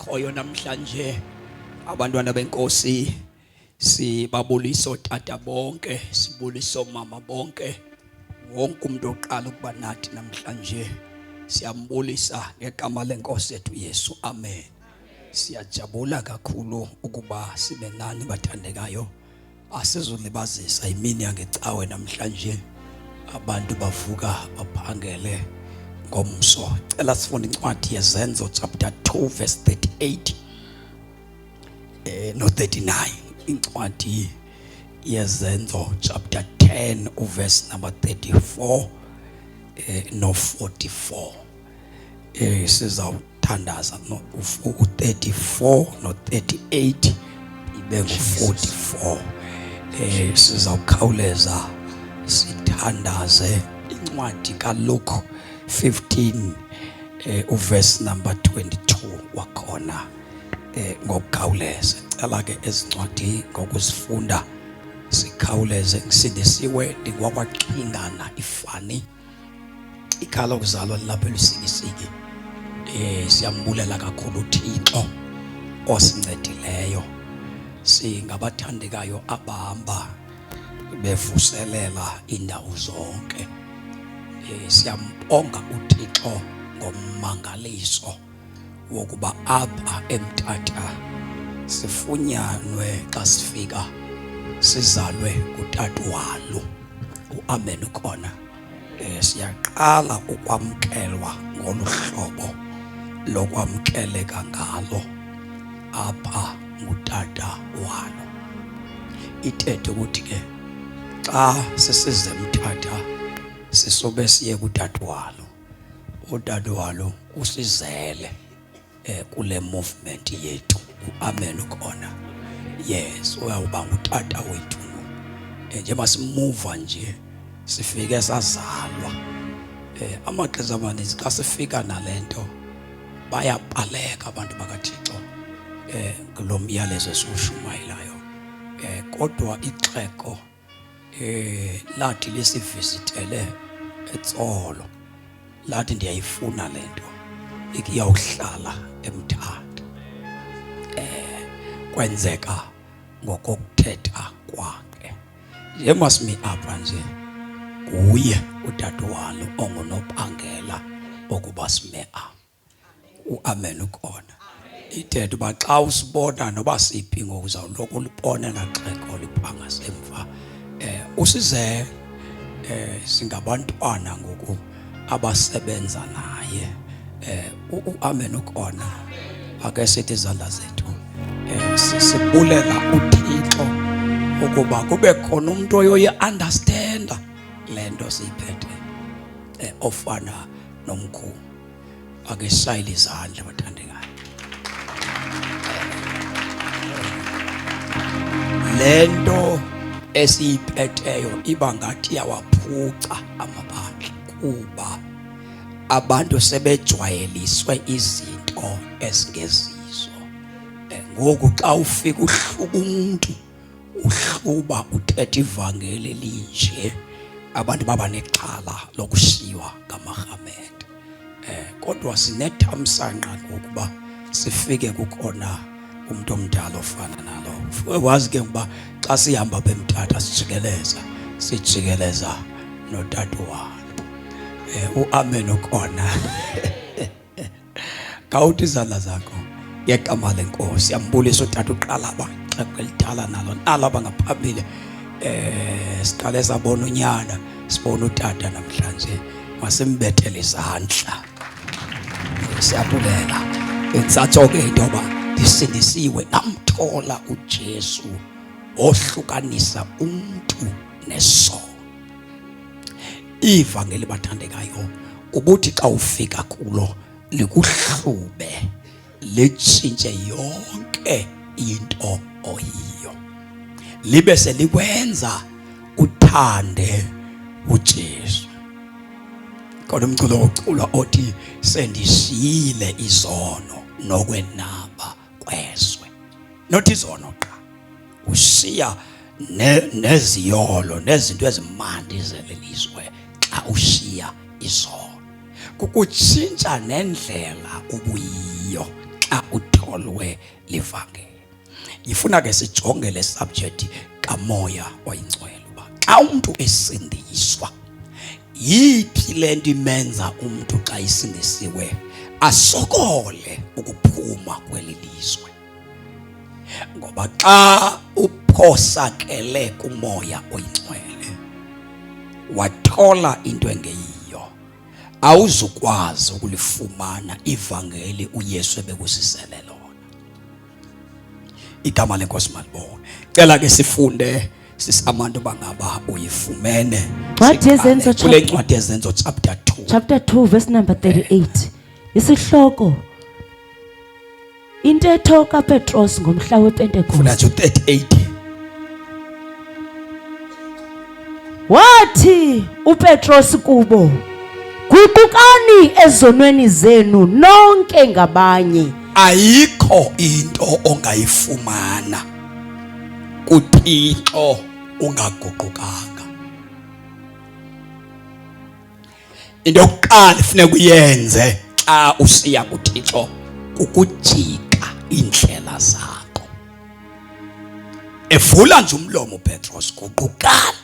Abakhoyo namhlanje abantwana benkosi, sibabulisa otata bonke, sibulisa omama bonke, wonke umuntu oqala ukuba nathi namhlanje siyambulisa ngegama lenkosi yethu Yesu. Amen. Siyajabula kakhulu ukuba sibe nani bathandekayo. Asizulibazisa imini yangecawe namhlanje, abantu bavuka baphangele ngomso. Cela sifunde incwadi yeZenzo chapter 2 verse 38 no 39. Incwadi yeZenzo chapter 10 uverse number 34 no 44. Sizawuthandaza no u-34 no 38 ibe ngu-44. Sizawukhawuleza sithandaze incwadi kaLuke 15 uverse number 22 wakhona ngokukhawuleza. Cela ke ezincwadi ngokuzifunda sikhawuleze. Ngisindisiwe ndingwakwaxhingana ifani ikhala lokuzalwa lilapha elusikisiki. Siyambulela kakhulu uThixo osincedileyo. Singabathandekayo abahamba bevuselela indawo zonke. Siyambonga uThixo ngommangaliso wokuba apha eMthatha sifunyanwe xa sifika sizalwe ngutata walo. Uamen ukhona. Siyaqala ukwamkelwa ngolu hlobo lokwamkeleka ngalo apha ngutata walo. Ithethe ukuthi ke xa sisize eMthatha sisobe siye kutata walo. Utata walo usizele kule movement yethu. Amen ukhona. Yes, uyawuba ngutata wethu. Njengoba simuva nje sifike sazalwa. Amaxesha amaninzi xa sifika nalento bayapaleka abantu bakaThixo kulo myalezo esiwushumayelayo. Kodwa ixhego lathi lisivisitele eTsolo, lathi ndiyayifuna lento ikuyawuhlala eMthatha. Kwenzeka ngokokuthetha kwakhe. Njengoba simi apha nje nguye utata walo ongunobangela okuba sime apha. Uamen ukhona. Ithetha uba xa usibona noba siphi ngoku uzawuloko ulibona naxhego liphanga semva. Usize singabantwana ngoku abasebenza naye. Uamen ukhona. Ake sithi izandla zethu sibulela uThixo ukuba kube khona umuntu oyoye understand lento siyiphethe ofana nomkhulu. Ake sishayele izandla bathandekayo. Lento esiyiphetheyo iba ngathi iyawaphuca amabandla kuba abantu sebejwayeliswe izinto ezingezizo. Ngoku xa ufika uhluba umuntu, uhluba uthetha ivangeli elinje, abantu baba nexhala lokushiywa ngamarhamente. Kodwa sinethamsanqa ngokuba sifike kukhona umuntu omdala ofana nalo. Wazi ke ukuba xa sihamba bemthatha sijikeleza notata walo. Uamen ukhona. Khawuthi izandla zakho ngegama lenkosi. Yambulisa utata uqala baxeko elidala nalo nalo abangaphambili. Siqale sabona unyana, sibona utata namhlanje. Masimbethele izandla. Siyabulela. Intsatso ke into yoba ndisindisiwe, namthola uJesu ohlukanisa umntu nesono. Ivangeli bathandekayo ubuthi xa ufika kulo likuhlube, litshintshe yonke into oyiyo, libe selikwenza uthande uJesu. Kodwa umculo oculwa othi sendishiyile izono nokwenaba kwezwe, not izono qha, ushiya neziyolo nezinto ezimandi zelizwe xa ushiya izono. Kukutshintsha nendlela obuyiyo xa uthola Batholwe livangeli. Ifuna ke sijonge le subject kaMoya oyiNgcwele, uba xa umuntu esindiswa, yiphi le nto imenza umuntu xa isindisiwe asokole ukuphuma kweli lizwe? Ngoba xa uphosakele kuMoya oyiNgcwele, wathola into engeyiyo, awuzukwazi ukulifumana ivangeli uYesu ebekuzisele lona. Igama leNkosi malibonge. Cela ke sifunde sisamantu bangaba uyifumene. Ncwadi yeZenzo. Kule ncwadi yeZenzo chapter 2. Chapter 2 verse number 38. Isihloko: Intetho kaPetros ngomhla wePentekoste. Funda nje 38. Wathi uPetros kubo, "Guqukani ezonweni zenu nonke ngabanye." Ayikho into ongayifumana kuThixo ungaguqukanga. Into yokuqala ifuneka uyenze xa usiya kuThixo kukujika iindlela zakho. Evula nje umlomo uPetros, "Guqukani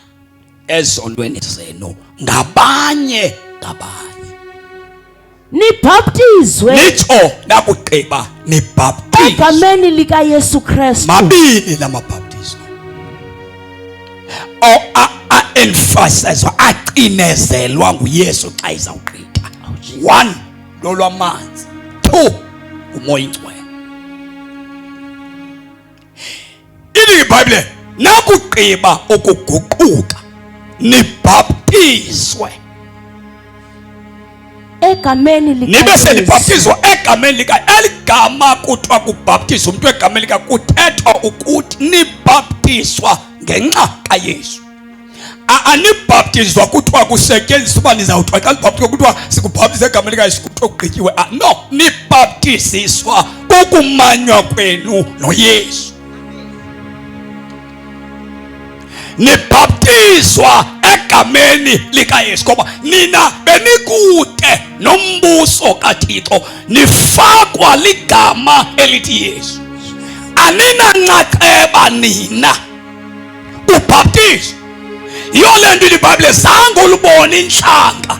ezonweni zenu ngabanye ngabanye, nibhaptizwe," nitsho nakugqiba nibhaptizwe "egameni likaYesu Kristu." Mabini lamabhaptizo o a-emphasizwa, acinezelwa nguYesu xa izawugqitha. One, lolwamanzi; two, uMoya iNgcwele. Ithi iBhayibhile, nakugqiba ukuguquka nibhaptizwe egameni nibe likaYesu. Senibhaptizwa egameni lika. Eligama kuthiwa kubhaptizwa umuntu egameni lika, kuthethwa ukuthi nibhaptizwa ngenxa kaYesu. Anibhaptizwa kuthiwa kusetyenziswa uba nizawuthiwa xa nibhaptizwa kuthiwa sikubhaptiza egameni likaYesu, kuthiwa kugqityiwe. No, nibhaptiziswa kukumanywa kwenu noYesu. Nibhaptizwa egameni likaYesu ngoba nina benikude nombuso kaThixo, nifakwa ligama elithi Yesu. Aninanxaxheba nina ubhaptizo. Yiyo le nto iBhayibhile zange ulubone intlanga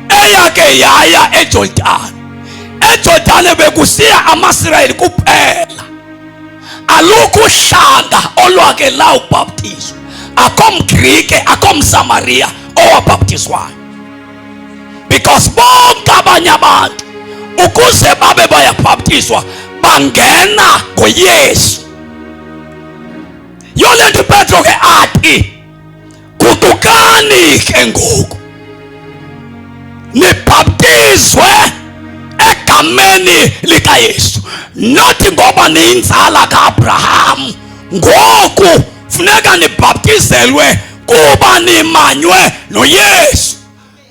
eyake yaya eJordan. EJordan bekusiya amaSirayeli kuphela, alukho uhlanga olwake lawubhaptizwa. Akho mGrike, akho mSamariya owabhaptizwayo, because bonke abanye abantu ukuze babe bayabhaptizwa bangena ngoYesu. Yiyo le nto uPetro ke athi, "Guqukani ke ngoku, nibhaptizwe egameni likaYesu," not ngoba niyinzala kaAbraham. Ngoku funeka nibhaptizelwe kuba nimanywe noYesu.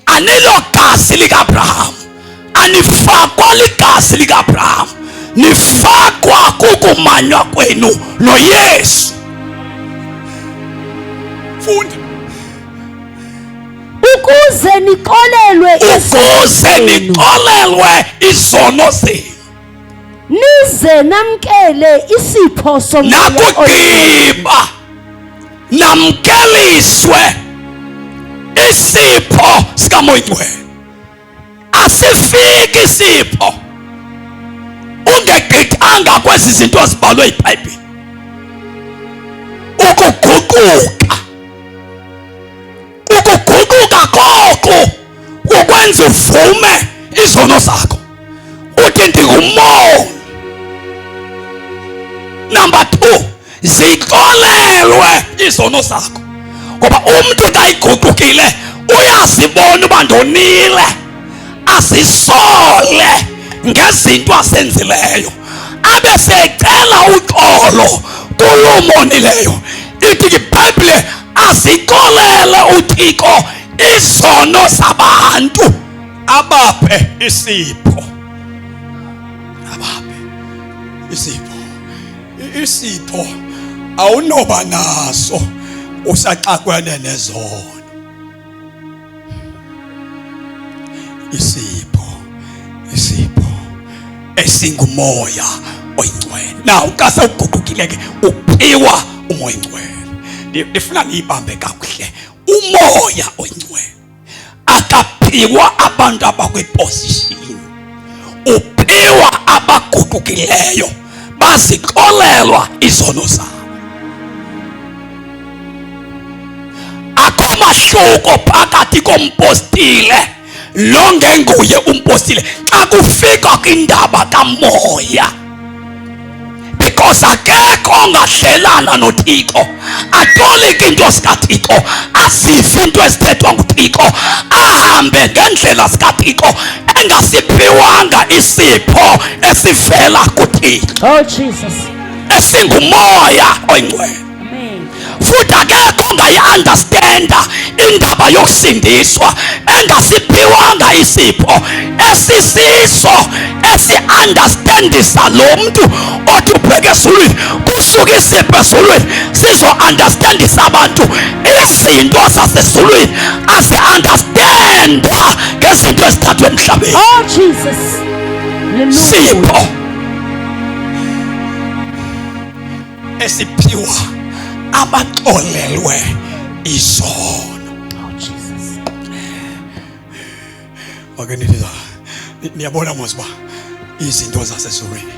Anilo gazi likaAbraham, anifakwa ligazi likaAbraham, nifakwa kukumanywa kwenu noYesu. Funda. Ukuze nixolelwe izono ukuze zenu, nixolelwe izono zenu, nize namkele isipho soMoya oyiNgcwele. Nakugqiba namkeliswe isipho sikaMoya Ingcwele. Asifiki isipho ungegqithanga kwezi zinto zibalwe iBhayibhile: ukuguquka. Ukuguquka koko kukwenza uvume izono zakho, uthi, "Ndingumoni." Number 2, zixolelwe izono zakho, ngoba umuntu xa iguqukile uyazibona uba ndonile, azisole ngezinto azenzileyo, abe secela uxolo kulumonileyo. Ithi iBhayibhile azixolele uThixo izono zabantu, abaphe isipho, abaphe isipho. Isipho awunoba naso usaxakwene nezono. Isipho, isipho esinguMoya. Oyingcwele. Now xa sewuguqukile ke uphiwa uMoya Oyingcwele. Ndifuna niyibambe kakuhle. UMoya Oyingcwele akaphiwa abantu abakwiposition, uphiwa abaguqukileyo bazixolelwa izono zabo. Akho mahluko phakathi kompostile lo ngenguye umpostile xa kufika kwindaba kamoya, because akekho ongadlelana noThixo atolike into zikaThixo, azive into ezithethwa nguThixo, ahambe ngendlela zikaThixo engasiphiwanga isipho esivela kuThixo. Oh Jesus. Esingumoya oyingcwele. Amen. Futhi akekho ongayi-understanda indaba yokusindiswa engasiphiwanga isipho esisiso esi-understandisa lo mntu othi ubheke ezulwini. Kusuka isipho ezulwini sizo-understandisa abantu izinto zasezulwini, azi-understandwa ngezinto ezithathwe emhlabeni. Oh Jesus. Hallelujah. Sipho esiphiwa abaxolelwe izono. Oh Jesus. Make nithi niyabona mos uba izinto zasezulwini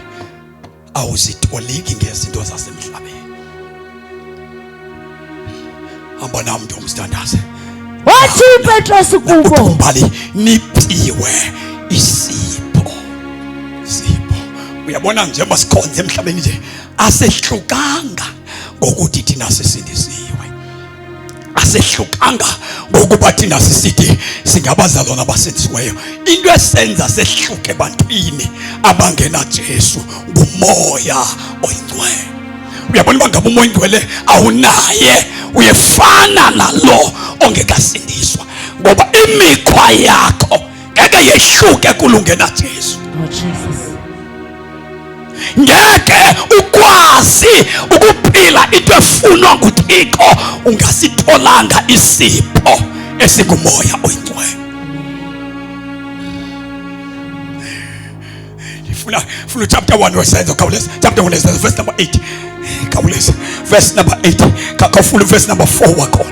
awuzitoliki ngezinto zasemhlabeni. Hamba nam ntombi sithandaze. Wathi uPetros kubo, Umbhali niphiwe isipho. Sipho. Uyabona njengoba sikhonze emhlabeni nje asehlukanga ngokuthi thina sisindisiwe, asehlukanga ngokuba thina sisithi singabazalwana abasindisiweyo. Into esenza sehluke ebantwini abangena Jesu ngumoya oyingcwele. Uyabona uba ngaba umoya oyingcwele awunaye, uyefana nalo ongekasindiswa, ngoba imikhwa yakho ngeke yehluke kulungena Jesu. Oh Jesus. Ngeke ukwazi ukuphila into efunwa nguThixo ungasitholanga isipho esingumoya oyingcwele. Ndifuna funa chapter 1 wesenzo, khawuleza. Chapter 1 wesenzo verse number 8, khawuleza, verse number 8. Khawufuna verse number 4 wakhona.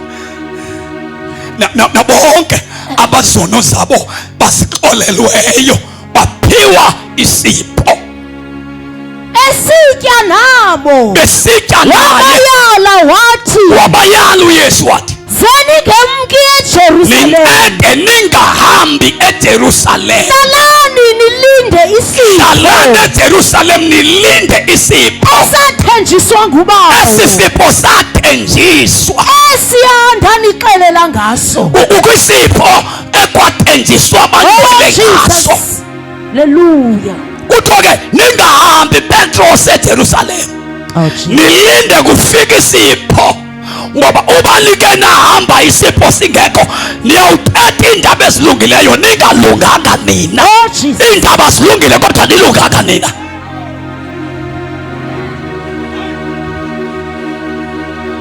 Nabonke abazono zabo bazixolelweyo baphiwa isipho Esitya nabo, besitya naye, wabayala wathi, wabayala uYesu wathi, Zeningemki eJerusalem, nincede ningahambi eJerusalem, hlalani nilinde isipho, hlalani eJerusalem nilinde isipho esathenjiswa nguBawo, esi sipho sathenjiswa, esiya ndanixelela ngaso. Kukho isipho ekwathenjiswa abangcwele Oh ngaso. Jesus. Hallelujah. Kuthiwa ke ningahambi Petros eJerusalem, Oh Jesus. nilinde kufika isipho, ngoba uba like nahamba isipho singekho, niyawuthetha iindaba ezilungileyo ningalunganga nina. Oh Jesus. Iindaba zilungile kodwa nilunganga nina.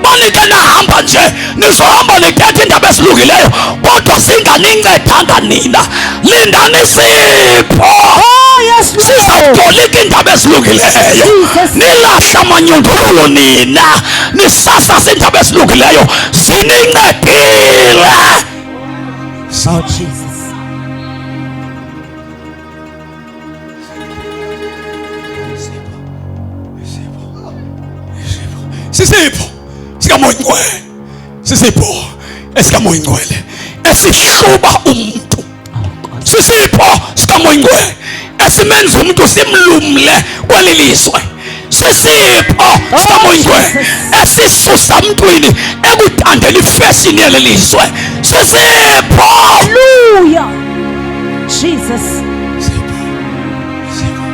Banike nahamba nje, nizohamba nithetha iindaba ezilungileyo kodwa singanincedanga nina. Lindani isipho. Oh yes Lord. Sizawutolika iindaba ezilungileyo. Jesus. Nilahla amanyundululu nina, nisasasa iindaba ezilungileyo zinincedile. Oh Jesus. Sisipho sikaMoya Oyingcwele, sisipho esikaMoya Oyingcwele esihluba umuntu, sisipho sikaMoya Oyingcwele esimenza umuntu simlumle kweli lizwe, sisipho sikaMoya Oyingcwele esisusa mntwini ekuthandela ifeshini yeli lizwe, sisipho. Hallelujah. Jesus. Sipho, sisipho,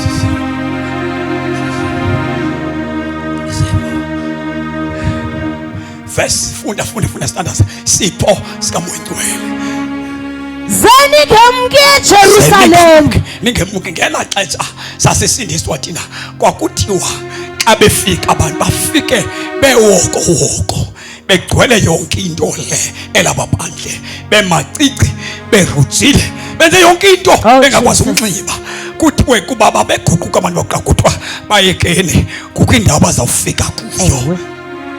sisipho. Verse, funda, funda, funda, standards. Sipho sikaMoya Oyingcwele. Zeningemki eJerusalem. Ningemuki. Ngela xesha sasisindiswa thina, kwakuthiwa xa befika abantu bafike bewokowoko, begcwele yonke into le elapha phandle, bemacici, berujile, benze yonke into, Oh, bengakwazi Jesus. ukunxiba. Kuthiwe kuba babeguquka abantu bakuqala, kuthiwa Bayekeni, kukho indawo abazawufika kuyo. Ewe.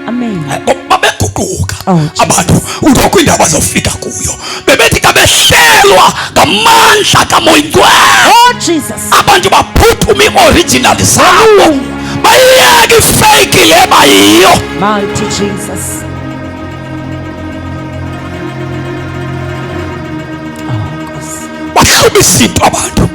Amen. Babeguquka Oh, Jesus. abantu, kukho indawo abazawufika kuyo. Bebethi xa behlelwa ngamandla kaMoya Oyingcwele, Oh Jesus. abantu baphuthuma i-original zabo, bayiyeke ifake le bayiyo. Mighty Jesus. Oh, Nkosi. Bahluba izinto abantu,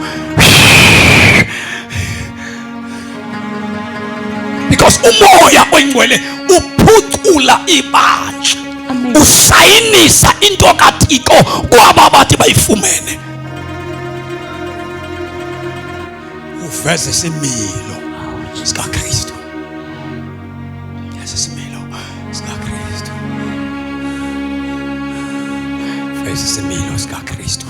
because uMoya Oyingcwele uphucula ibandla. Amen. Usayinisa into kaThixo kwaba bathi bayifumene, uveze isimilo sikaKristu. Isimilo sikaKristu, veze isimilo sikaKristu.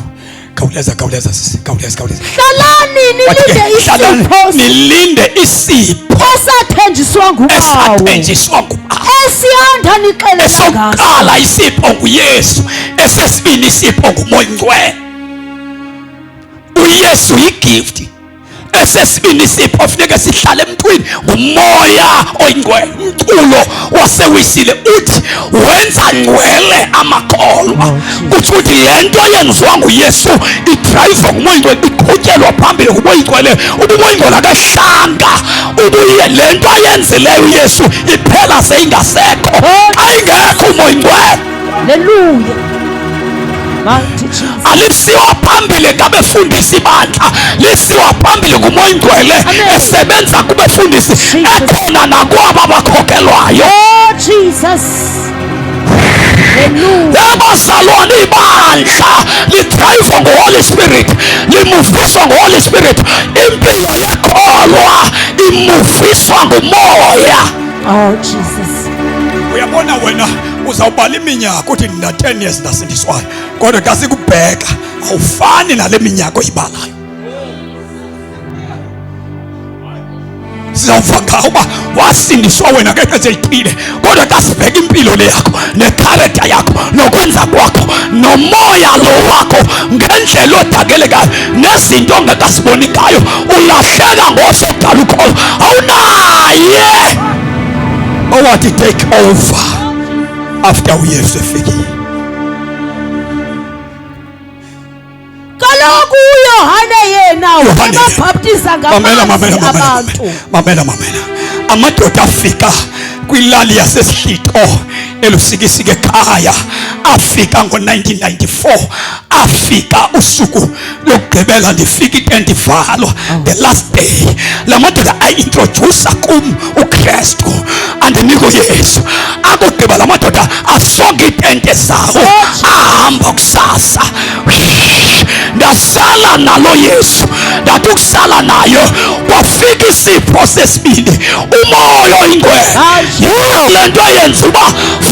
Khawuleza, khawuleza sisi, khawuleza, khawuleza. Hlalani Wathi ke, nilinde hlalani isipho nilinde isipho esathenjiswa nguBawo, esathenjiswa nguBawo, esiyanda nixelela ngaso. Esokuqala isipho nguYesu, esesibini isipho nguMoya Oyingcwele. UYesu yigift, esesibini isipho funeka sihlale emntwini nguMoya Oyingcwele. Umculo wasewisile uthi wenza ngcwele amakholwa. Oh, Jesus. Kutsho ukuthi le nto yenziwa nguYesu idrayivwa nguMoya Oyingcwele, iqhutyelwa phambili nguMoya Oyingcwele. Uba uMoya Oyingcwele akahlanga, ubuye le nto ayenzileyo uYesu iphela seyingasekho. Oh. Xa ingekho uMoya Oyingcwele, Hallelujah. Mighty Jesus. alisiwa phambili ngabefundisi ibandla, lisiwa phambili nguMoya Oyingcwele Amen. esebenza kubefundisi, Jesus. ekhona nakwaba bakhokelwayo. Oh Jesus. Hallelujah. Ebazalwane, ibandla lidrayivwa nguHoly Spirit, limuviswa nguHoly Spirit. Impilo yekholwa imuviswa nguMoya. Oh Jesus. Uyabona wena uzawubala iminyaka uthi ndina 10 years ndasindiswayo, kodwa xa sikubheka awufani nale minyaka oyibalayo. Sizawuva ngawo uba wasindiswa wena ngexesha elithile, kodwa xa sibheka impilo le yakho nekharacter yakho nokwenza kwakho nomoya lo wakho ngendlela odakelekayo nezinto ongekasiboni ngayo, ulahleka ngosodala ukholo. Awunaye owathi take over after uYesu efikile. Kaloku uYohane yena Yohane. wababhaptiza Mamela, ngamanzi mamela, mamela, abantu. mamela, mamela. Amadoda afika kwilali yaseSihlito eLusikisiki ekhaya, afika ngo-1994, afika usuku lokugqibela ndifika itenti ivalwa, the last day. La madoda ayintroduce kum uKristu, andinika uYesu. Akugqiba la madoda asonga iitente zawo, ahamba kusasa. Ndasala nalo Yesu, ndathi ukusala nayo kwafika isipho sesibini, uMoya Oyingcwele. Yiyo le nto eyenza uba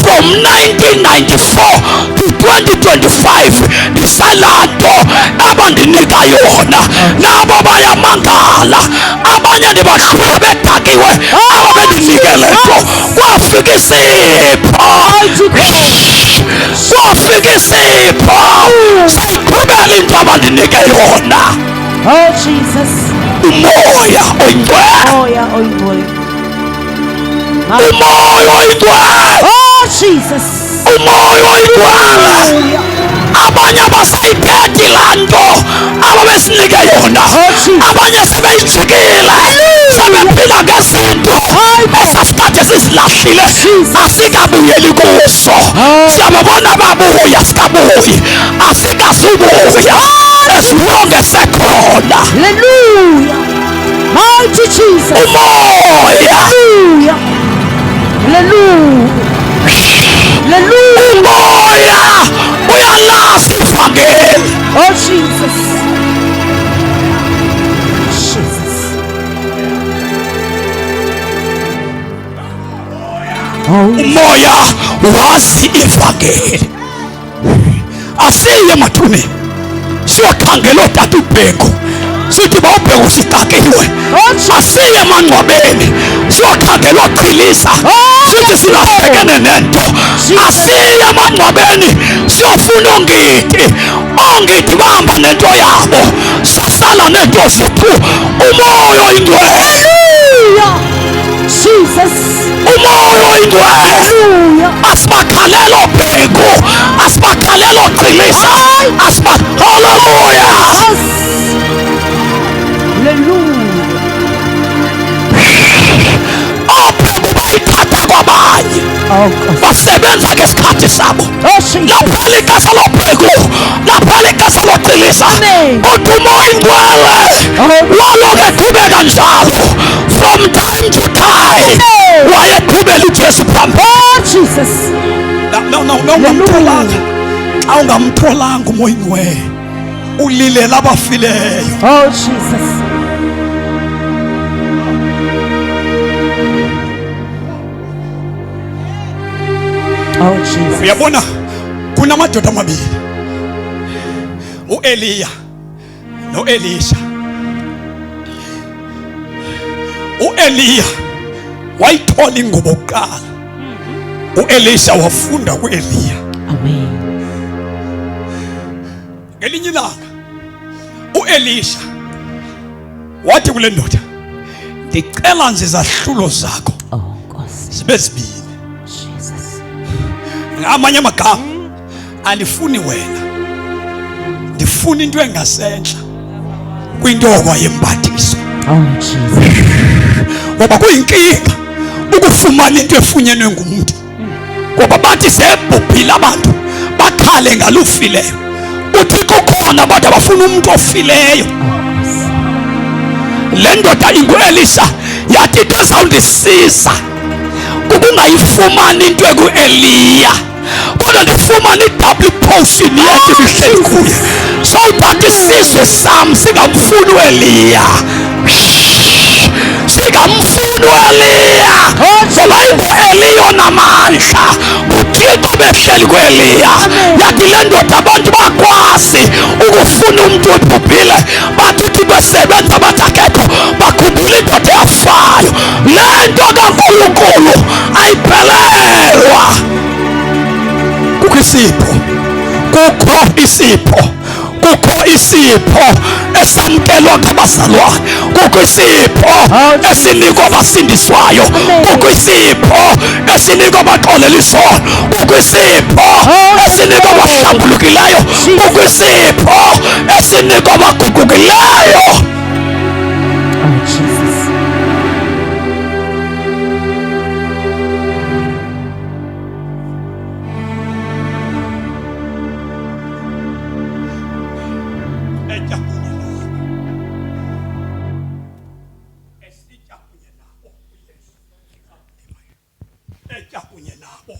from 1994 to 2025 ndisalaa nto abandinika yona. Nabo bayamangala, abanye ndibahlula bedakiwe, aba bendinike le nto. Kwafika isipho, kwafika isipho, sayiqhubela into abandinike yona. Oh Jesus. UMoya Oyingcwele. Moya Oyingcwele. UMoya Oyingcwele. Oh Jesus. UMoya Oyingcwele. Hallelujah. Abanye abasayithethi laa nto ababesinike yona. Oh, Jesus. Abanye sebeyijikile, sebephila ngezinto esasikade sizilahlile, asikabuyeli kuso. Oh. Siyababona babuya, sikabuyi, asikazubuya as long as sekhona. Hallelujah. Mighty Jesus. Umoya. Hallelujah. Hallelujah. Hallelujah. Umoya uyalazi ivangeli. Oh Jesus. Jesus. Oh, Umoya wazi ivangeli. Asiye emathuneni siyokhangela ootata uBhengu sithi bawubhengu sixakiwe. Oh, Jesus. Asiye emangcwabeni siyokhangela oochilisa sithi silahlekene nento. Asiye emangcwabeni siyofuna ongidi. Ongidi bahamba nento yabo, sasala neento zethu. UMoya Oyingcwele. Asibakhalelo bhengu, asibakhalelo qinisa, asiba haleluya. Hallelujah. Oobhengu bayithatha kwabanye. Oh, Nkosi. Basebenza ngesikhathi sabo. Oh, Jesus. Laphela ixesha lobhengu, laphela ixesha loqinisa. Amen. Kodwa umoya ingcwele Oh. waloke eqhubeka njalo from time to time. Amen. Wayeqhubela uJesu phambili. Oh, Jesus. No, no, no, ungamtholanga. Xa ungamtholanga umoya ingcwele ulilela abafileyo. Oh, Jesus. Oh, Jesus. Uyabona kunamadoda amabili, uEliya noElisha. uEliya wayithola ingubo kuqala, uElisha wafunda kuEliya. Amen. Ngelinye ilanga uElisha wathi kule ndoda, ndicela nje izahlulo zakho Oh, Nkosi. zibe zibini. Jesus. Ngamanye amagama, andifuni wena, ndifuna into engasentla kwinto yembatiso. Oh, Jesus. Ngoba kuyinkinga ukufumana into efunyenwe ngumuntu, ngoba bathi sebhubhile abantu bakhale ngalufileyo. Uthixo ukhona, abantu abafuna umuntu ofileyo. Le ndoda inguElisha yathi into ezawundisiza kukungayifumani into ekuEliya, kodwa ndifumane i-double portion yethu ibihleli kuye, so that isizwe sam singamfuni uEliya, singamfuni uEliya, ngoba inguEliya onamandla, nguThixo behleli kuEliya. Yathi le ndoda abantu bakwazi ukufuna umntu obhubhile, bathi uthi besebenza bathi akekho, bakhumbula indoda eyafayo. Le nto kaNkulunkulu ayiphelelwa. Kukho isipho, kukho isipho, kukho isipho esamkelwa ngabazalwane, kukho isipho esinikwa abasindiswayo, kukho isipho esinikwa abaxolela isono, kukho isipho esinikwa abahlambulukileyo, kukho isipho esinikwa abaguqukileyo. Oh, Jesus. Etya kunye nabo, esitya kunye nabo uYesu, etya kunye nabo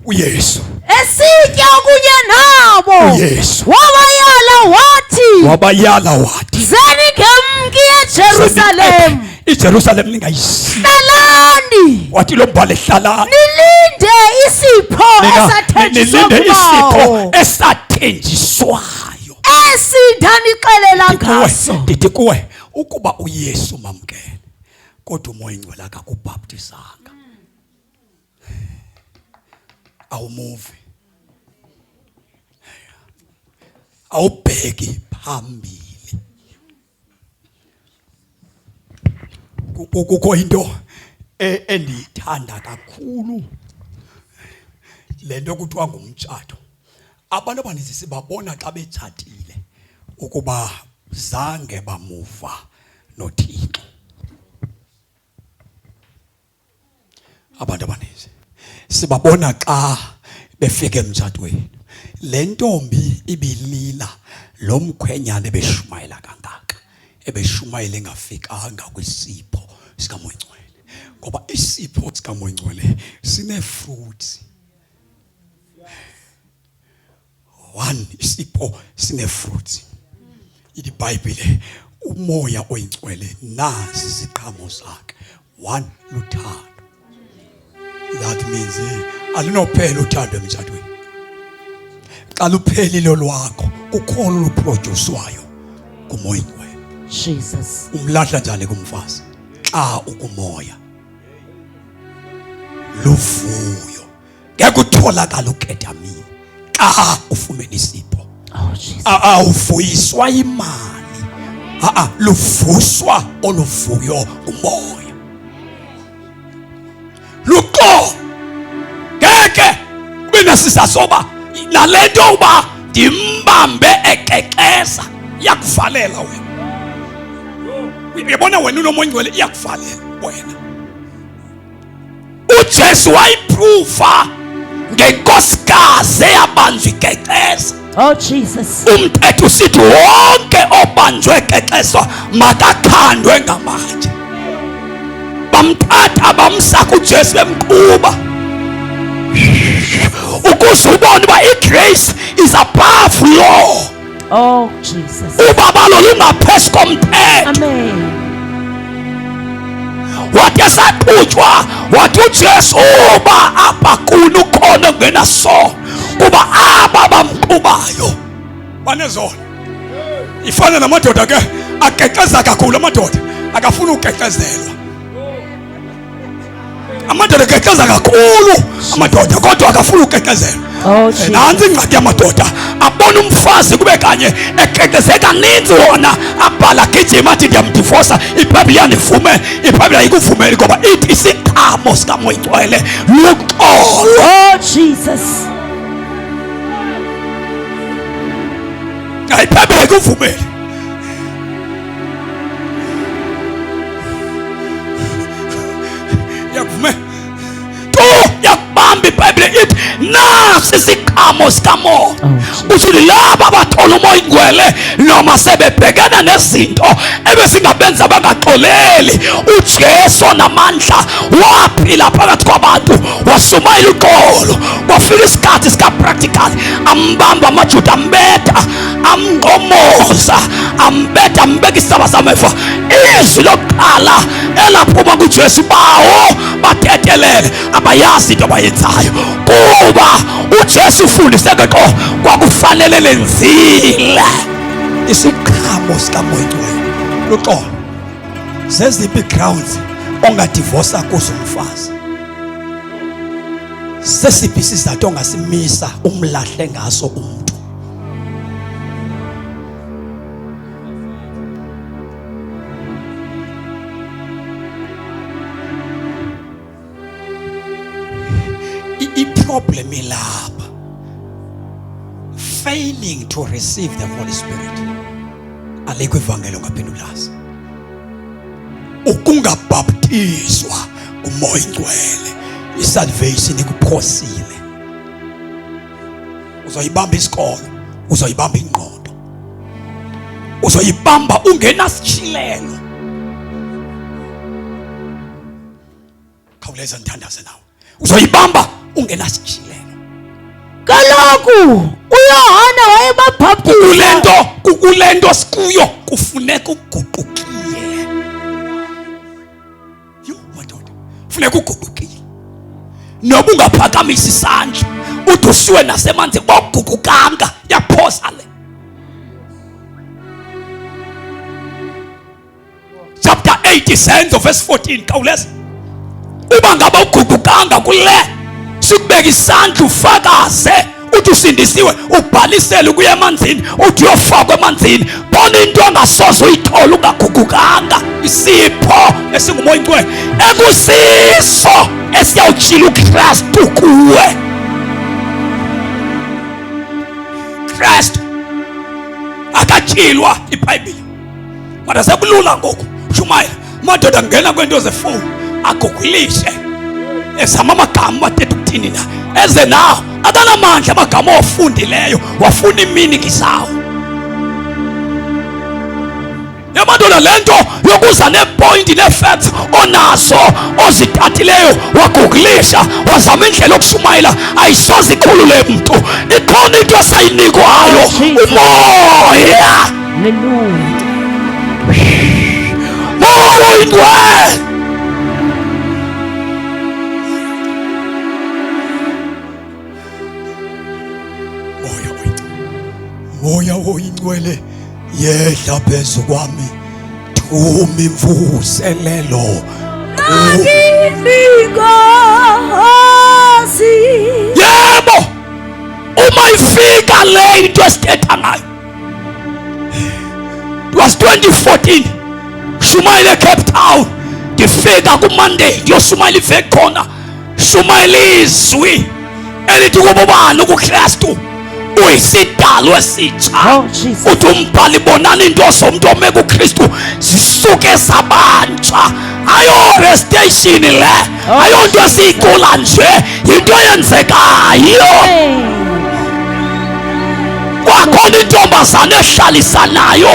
uYesu, Esitya kunye nabo. uYesu Wabayala wathi, wabayala wathi, Zeningemki eJerusalem. iJerusalem ningayishiyi. Hlalani. Wathi lo mbhalo, hlalani Nilinde isipho esathenjiswa nilinde isipho kubawo. esathenjiswayo. Esi ndanixelela ngaso. Ndithi kuwe, ukuba uYesu mamkele kodwa umoya ingcwele akakubhaptizanga, awumuvi, awubheki phambili. Kukho into endiyithanda kakhulu, le nto kuthiwa ngumtshato. Abantu abaninzi sibabona xa betshatile ukuba zange bamuva noThixo. Abantu abaninzi sibabona xa befika emtshatweni, le ntombi ibilila, lo mkhwenyana ebeshumayela kangaka, ebeshumayela engafikanga kwisipho sikaMoya Ngcwele, ngoba isipho sikaMoya Ngcwele sine-fruits. One, isipho sine-fruits. Ithi iBhayibhile umoya oyingcwele nazi iziqhamo zakhe. One, luthando. That means alinophela uthando emtshatweni. Xa luphelile lwakho, kukhona oluproducwayo ngumoya oyingcwele. Jesus. Umlahla njani kumfazi xa ukumoya? Luvuyo. Ngeke utholakala uketamini xa ufumene isipho. Oh, Jesus. Awuvuyiswa imali, a luvuswa oluvuyo ngumoya. Luxolo, ngeke Ungenasizasoba nale nto uba ndimbambe ekekeza iyakuvalela wena. Uyabona wena unomoya oyingcwele iyakuvalela wena. uJesu wayiprova ngenkosikazi eyabanjwa ikekeza. Oh Jesus. Umthetho usithi wonke obanjwe ekexeswa makakhandwe ngamatshe. Bamthatha bamsa kuJesu bemqhuba ukuze ubone uba igrace is above law. Oh Jesus. Ubabalo lungaphezu komthetho. Amen. Wathi esaqhutshwa wathi uJesu uba apha kuni ukhona ongenasono kuba aba bamqhubayo banezono. Ifana namadoda ke ageqeza kakhulu amadoda akafuni ugeqezelwa. Amadoda ageqeza kakhulu amadoda kodwa akafuni ugeqezelwa. Oh, Jesus. Nantsi ingxaki yamadoda abona umfazi kube kanye egeqeze kaninzi wona abhala agijima athi ndiyamdivosa ibhayibhile iyandivumela ibhayibhile ayikuvumeli ngoba ithi isiqhamo sikamoya ingcwele luxolo. Oh Jesus. Ayibhayibhile ayikuvumeli. Iyakuvumela tu yakubamba ibhayibhile ithi nasi isiqhamo sikamoya. Oh, Uthi laba bathola umoya ingcwele noma sebebhekana nezinto ebezingabenza bangaxoleli. uJesu onamandla waphila phakathi kwabantu washumayela uxolo. Kwafika isikhathi sika practical ambamba amaJuda ambetha amnqomoza ambetha ambeka isaba sameva. Izwi lokuqala elaphuma kuJesu bawo bathethelele abayazi into abayenzayo kuba uJesu ufundise ke kwakufanele lenzile isiqhamo sikamoya ingcwele luxolo. Zeziphi grounds ongadivosa kuzo umfazi? Sesiphi isizathu ongasimisa umlahle ngaso umuntu? I-problem ilapha, failing to receive the Holy Spirit. Alikho ivangeli ongaphinda ulazi. Ukungabhaptizwa kumoya ingcwele, isalvation ikuphosile. Uzoyibamba isikolo, uzoyibamba ingqondo, uzoyibamba ungenasitshilelo. Khawuleza ndithandaze nawe. Uzoyibamba ungenasitshilelo. Kaloku uYohane wayebabhaptiza. Kule nto sikuyo kufuneka uguqukile. Yho madoda, funeka uguqukile. Noba ungaphakamisa isandla ude usiwe nasemanzini boguqukanga, yaphosa le. Chapter 8 Isenzo verse 14 khawuleza. Uba ngaba uguqukanga kule sikubeka isandla ufakaze uthi usindisiwe, ubhalisele ukuya emanzini, uthi uyofakwa emanzini. Bona into ongasoze uyithole ungaguqukanga, isipho esingumoya ingcwele ekusiso esiyawutshila uKristu kuwe. Kristu akatshilwa iBhayibhile. Kodwa sekulula ngoku shumayela madoda ngena kwento zefowuni agugulishe ezama amagama athetha ukuthini na eze nawo akanamandla amagama owafundileyo wafuna iminiki zawo. Yamadoda le nto yokuza neepointi nee-facts onazo ozithathileyo wagugulisha wazama indlela yokushumayela ayisoze ikhulule mntu. Ikhona into esayinikwayo umoya. Hallelujah. Moya oyingcwele. Moya oyingcwele. Moya oyingcwele yehla phezu kwami thuma imvuselelo. Yebo, uma ifika le into esithetha ngayo. It was 2014 shumayela eCape Town, ndifika kuMonday ndiyoshumayela iveki khona, shumayela izwi Elithi kububani kuKristu uyisidalwa esitsha. Oh, Jesus. Uthi umbhali bonani into zomntu ome kuKristu zisuke zabantsha. Ayo restation le. Oh, Ayonto esiyicula nje, yinto eyenzekayo. Amen. Kwakhona intombazana ehlalisanayo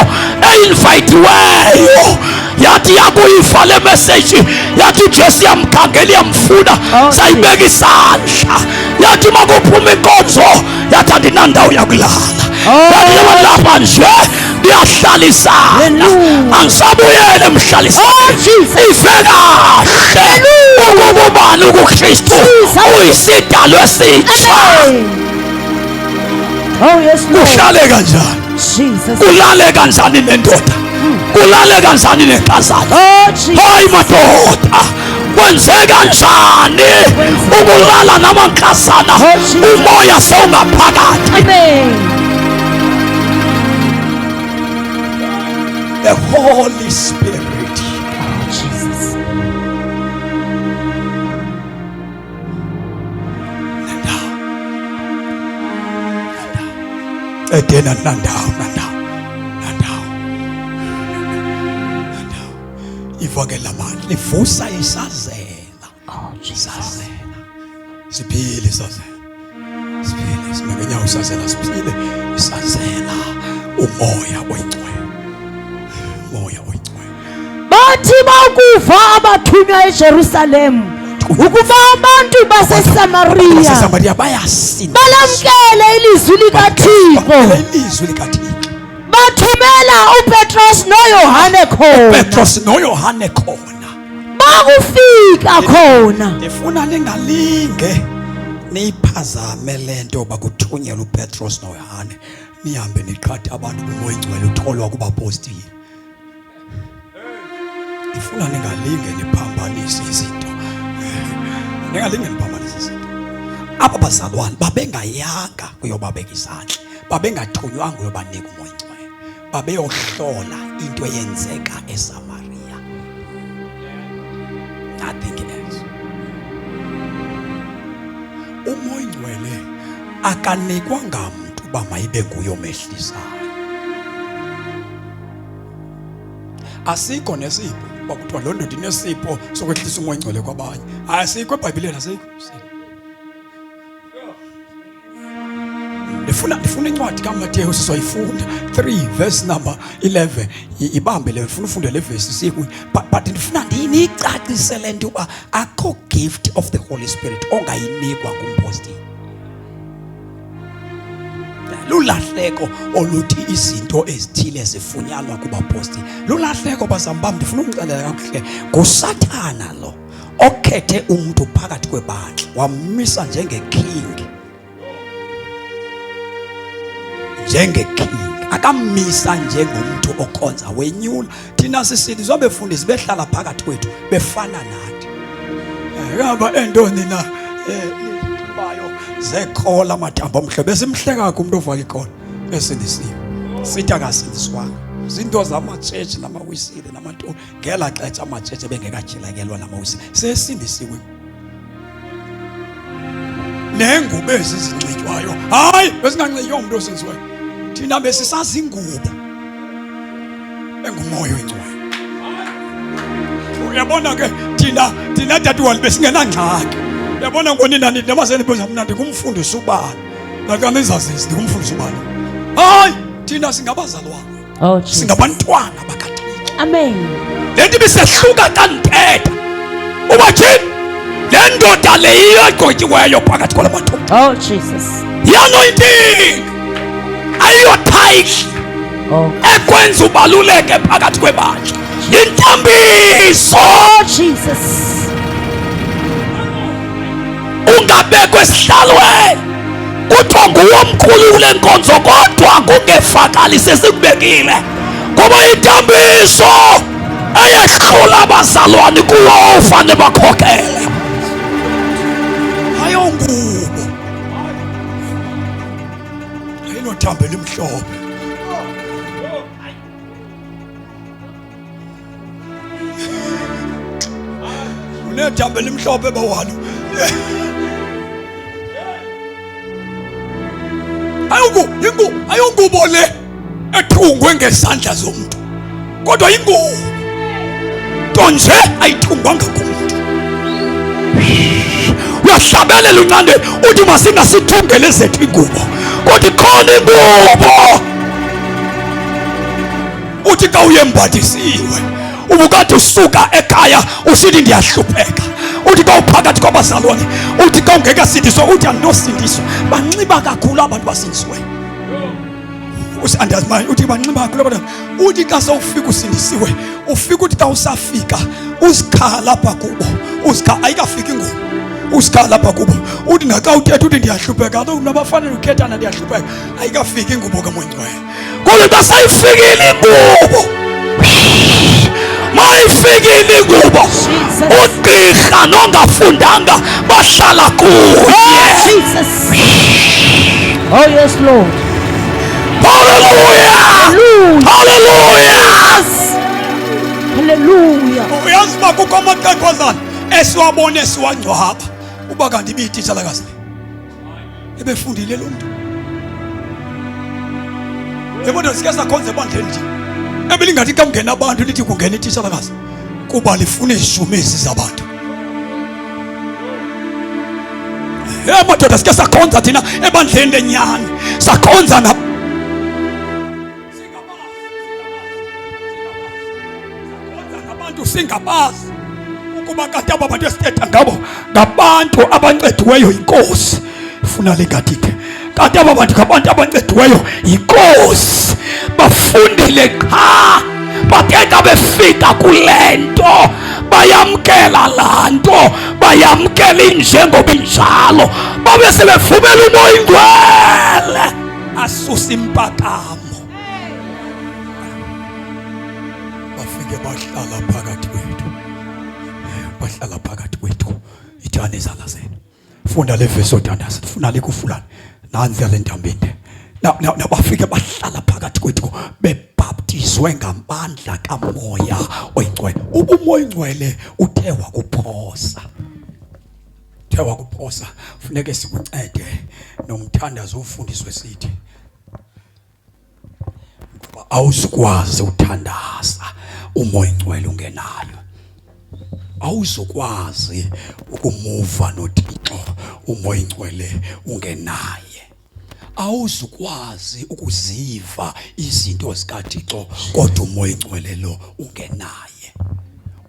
einvayithiweyo yathi yakuyiva le meseji yathi uJesu yamkhangela iyamfuna Oh, sayibeka isandla yathi makuphuma inkonzo yathi andinandawo yakulala Oh, yathi lapha nje ndiyahlalisana Hallelujah. angisabuyele emhlalisane Oh, Jesus. ive kahle ukubani ukuKristu Jesus. uyisidalwa esitsha. Amen. Oh, yes, Lord. Kuhlale kanjani? Jesus. Kulale kanjani nendoda? Kulale kanjani nenkazana? Oh, Jesus. Hayi madoda, kwenzeka njani ukulala namankazana Oh, Jesus. umoya sewungaphakathi? Amen. The Holy Spirit. Oh, Jesus. Nandawo, edena nandawo, nandawo, nandawo, nandawo. Ivangeli lamandla livusa isazela. Oh, Jesus. Isazela siphile, isazela siphile, sime ngenyawo, isazela siphile, isazela umoya oyingcwele, umoya oyingcwele. Bathi bakuva abathunywa eJerusalem ukuba abantu baseSamaria baseSamaria bayasindiswa, balamkele ilizwi likaThixo, Bamkele ilizwi likaThixo, bathumela uPetros noYohane khona. Petros noYohane khona. Bakufika khona, Ndifuna ningalinge niyiphazame le nto bakuthunyelwa uPetros noYohane, nihambe niqhathe abantu kumoya ingcwele utholwa kubapostile. Ndifuna ningalinge niphambanise izinto, ningalinge niphambanise izinto. Aba bazalwane babengayanga kuyobabeka izandla, babengathunywanga uyobanika umoya ingcwele, babeyohlola into eyenzeka eSamaria, nothing else. Umoya ingcwele akanikwa ngamntu uba mayibe nguye omehlisayo. Asikho nesipho uba kuthiwa loo ndoda inesipho sokwehlisa umoya ingcwele kwabanye. Asikho eBhayibhileni, asikho. Ndifuna incwadi kaMateyu sizoyifunda 3 verse number 11. Ibambe le, ndifuna ufunde le verse sikunye, but ndifuna ndiyicacise le nto uba akho gift of the Holy Spirit ongayinikwa ngumpostile. Lulahleko oluthi izinto ezithile zifunyanwa kubapostile, lulahleko bazami bam. Ndifuna umxelela kakuhle, nguSathana lo okhethe umntu phakathi kwebandla wammisa njengeking, njengeking, akammisa njengomntu okhonza wenyula. Thina sisindiswa befundisi behlala phakathi kwethu befana nathi. Ngaba entoni na nizinxibayo zekhola amathambo omhle, besimhleka umntu ofaka ikhola esindisiwe, sithi akasindiswanga. Zinto zamatshetshi namawisile namantoni ngela xesha amatshetshi ebengekatyhilekelwa namawisile, sesindisiwe. Nengubo ezi zinxitywayo, hayi, bezinganxitywa umntu osindisiweyo. Thina besisazi ingubo engumoya oyingcwele. Uyabona ke, thina tatuwali besingenangxaki. Uyabona ngonina nithi noba senibuza mna ndingumfundisi ubani, nakanizazisi ndingumfundisi ubani. Hayi, thina singabazalwane. Oh, Jesus. Singabantwana bakaThixo. Amen. Le nto ibisehluka xa ndithetha uba tyhini le ndoda le yiyo egqotyiweyo phakathi kwala madoda. Oh, Jesus. Yi-anointing, ayiyo title Oh. ekwenza ubaluleke phakathi kwebandla, yintambiso. Oh, Jesus. Ungabekwa esihlalweni kuthiwa nguwe omkhulu kule nkonzo, kodwa kungefakali sesikubekile kuba intambiso eyehlula abazalwane kuwo ufane bakhokele. Ayongubo, ayinothambo elimhlophe. Unethambo elimhlophe bawalo. Ingubo ayongubo le ethungwe ngezandla zomntu, kodwa ingubo nto nje ayithungwanga ngumntu. Uyahlabelela uncande uthi masingasithungele ezethu ingubo, kodwa ikhona ingubo. Uthi xa uyembathisiwe ubukade usuka ekhaya usithi ndiyahlupheka, uthi xa uphakathi kwabazalwane, uthi xa ungekasindiswa uthi andinosindiswa. Banxiba kakhulu abantu basindisiweyo. Andiyazi uba uthi banxiba kakhulu abantu. Uthi xa sewufika usindisiwe, ufika uthi xa usafika uzikhala apha kubo, uzikhala ayikafiki ngoku, uzikhala apha kubo. Uthi naxa uthetha uthi ndiyahlupheka, kaloku mna bafanele ukhethana ndiyahlupheka, ayikafiki ingubo kaMoya Oyingcwele. Kodwa xa sayifikile ingubo, mayifikile ingubo, ugqirha nongafundanga bahlala kuye. Oh, oh yes, Lord. Hallelujah. Hallelujah. Hallelujah. Uyazi uba kukho amaqeqwazana esiwabone esiwangcwaba uba kanti ibiyititshalakazi le ebefundile lo mntu. Yebo, sike sakhonza ebandleni nje ebelingathi xa kungena abantu lithi kungena ititshalakazi kuba lifuna izishumi ezi zabantu. Hey madoda, sike sakhonza thina ebandleni lenyani, sakhonza na ngabantu singabazi ukuba kanti aba bantu esithetha ngabo ngabantu abancediweyo yinkosi. Funa lingatithe kanti aba bantu ngabantu abancediweyo yinkosi, bafundile qha, bathe xa befika kule nto bayamkela laa nto, bayamkela injengoba injalo, babe sebevumela uMoya Ingcwele asusa impakamo, bafike bahlala phakathi kwethu, bahlala phakathi kwethu. Ithani izandla zenu, funda le vesi othandaza, funa likufulani nansi yale ntambinde. Nabafike bahlala phakathi kwethu bebhaptizwe ngamandla kaMoya Oyingcwele. Uba uMoya Oyingcwele uthe wakuphosa, uthe wakuphosa, funeke sikuncede nomthandazo ufundiswe sithi, ngoba awuzukwazi uthandaza uMoya Oyingcwele ungenayo, awuzukwazi ukumuva noThixo uMoya Oyingcwele ungenaye, awuzukwazi ukuziva izinto zikaThixo kodwa uMoya Oyingcwele lo ungenaye.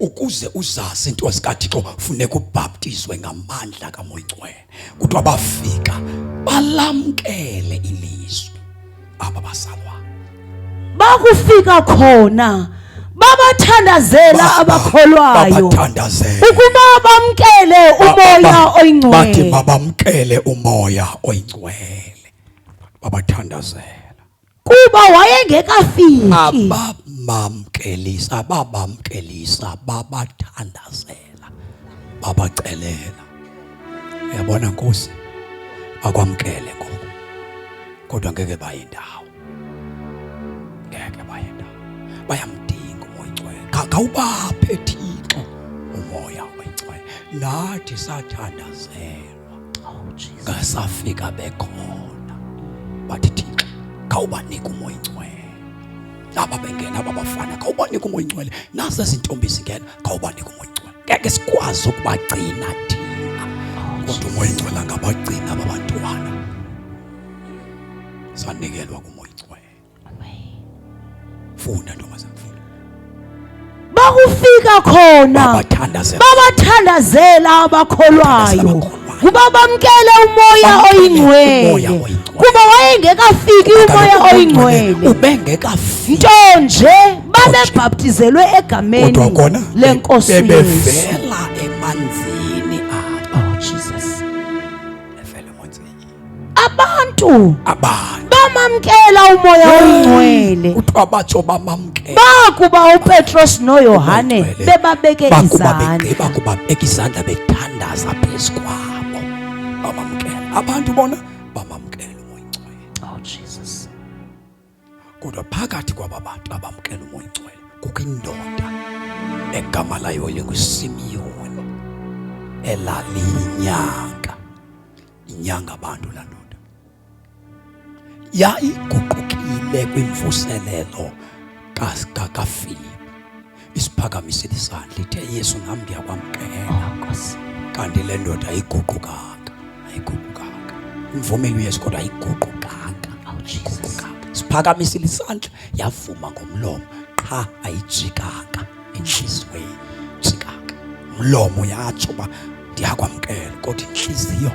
Ukuze uzazi into zikaThixo funeka ubhaptizwe ngamandla kaMoya Oyingcwele. Kuthiwa bafika balamkele ilizwi aba bazalwa. Bakufika khona babathandazela abakholwayo babathandazela ukuba bamkele uMoya Bathi Oyingcwele. mabamkele uMoya Oyingcwele, babathandazela. Kuba wayengekafiki. Abamamkelisa, ababamkelisa, babathandazela, babacelela. Uyabona Nkosi, bakwamkele ngoku, kodwa ngeke baye ndawo, ngeke baye ndawo. Bayamdinga uMoya Oyingcwele. Khawubaphe Thixo uMoya Oyingcwele. Nathi sathandazelwa, ngasafika bekhona, bathi Thixo khawubanike uMoya Oyingcwele. Aba bengena aba bafana, khawubanike uMoya Oyingcwele. Nazi ezi ntombi zingena, khawubanike uMoya Oyingcwele. Ngeke sikwazi ukubagcina thina, kodwa uMoya Oyingcwele angabagcina aba bantwana. Sanikelwa kuMoya Oyingcwele. Funda ntombazana, funda. Bakufika khona babathandazela, babathandazela abakholwayo abakholwayo. kuba bamkele uMoya Bamkele Oyingcwele, uMoya Oyingcwele. kuba wayengekafiki uMoya Oyingcwele, Ubengekafiki, nto nje babebhaptizelwe egameni kodwa kona lenkosi Yesu. Bebevela emanzini apha. Oh Jesus. Bevela emanzini. Abantu abantu bamamkela uMoya Oyingcwele kuthiwa batsho bamamkela bakuba uPetros noYohane Oyingcwele. bebabeke Bakuba izandla. begqiba kubabeka izandla bethandaza phezu kwabo, bamamkela abantu bona, bamamkela uMoya Oyingcwele. Oh Jesus. Kodwa phakathi kwaba bantu abamkela uMoya Oyingcwele kukho indoda egama layo linguSimiyoni, elaliyinyanga, inyanga abantu laa ndoda. Yayiguqukile kwimvuselelo kaFilipu. Isiphakamisile isandla ithe, Yesu, nam ndiyakwamkela. Oh, Nkosi. Kanti le ndoda ayiguqukanga, ayiguqukanga. Imvumile uYesu kodwa ayiguqukanga. Oh, Jesus. Siphakamisile isandla, yavuma ngomlomo, qha ayijikanga entliziyweni, jikanga. Umlomo yatsho uba ndiyakwamkela, kodwa intliziyo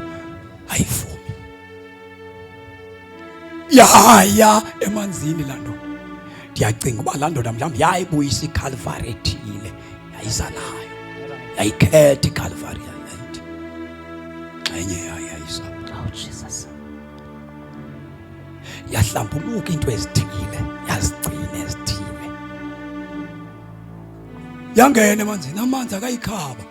ayivumi. Yaya emanzini laa ndoda. Ndiyacinga uba laa ndoda mhlawumbi yayibuyisa iKhalvari ethile, yayiza nayo, yayikhetha iKhalvari, yayithi ngxenye yayo yayisa. Oh, Jesus. Yahlambuluka into ezithile, yazigcina ezithile. Yangena emanzini, amanzi akayikhaba,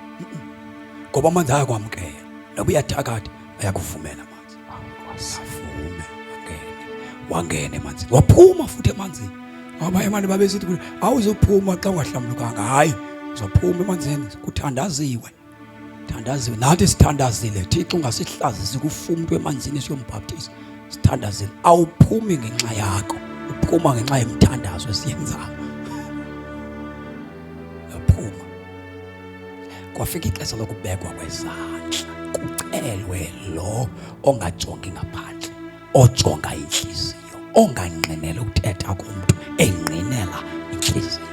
ngoba amanzi ayakwamkela, noba uyathakatha ayakuvumela amanzi. Avume angene, wangena emanzini, waphuma futhi emanzini. Abanye abantu babesithi kuye, awuzophuma xa ungahlambulukanga. Hayi, uzophuma emanzini, kuthandaziwe, thandaziwe. Nathi sithandazile, Thixo ungasihlazisi kufa umntu emanzini siyombhaptiza. Sithandazile. Awuphumi ngenxa yakho, uphuma ngenxa yemthandazo esiyenzayo. Yaphuma. Kwafika ixesha lokubekwa kwezandla, kucelwe lo ongajongi ngaphandle, ojonga intliziyo, ongangqineli ukuthetha kumntu, engqinela intliziyo.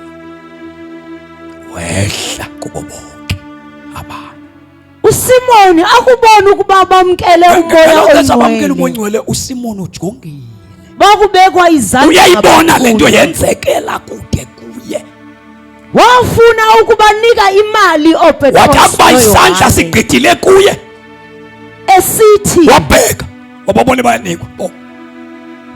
Wehla kubo bonke abantu. uSimoni akubona ukuba bamkele umoya Ngelo bamkele umoya oyingcwele, oyingcwele, uSimoni ujongile, bakubekwa izandla uyayibona le nto ngabafundi. yenzekela kude kuye. Wafuna ukubanika imali ooPetros Wathi akuba isandla noYohane, sigqithile kuye, esithi, wabheka wababona bayanikwa bo,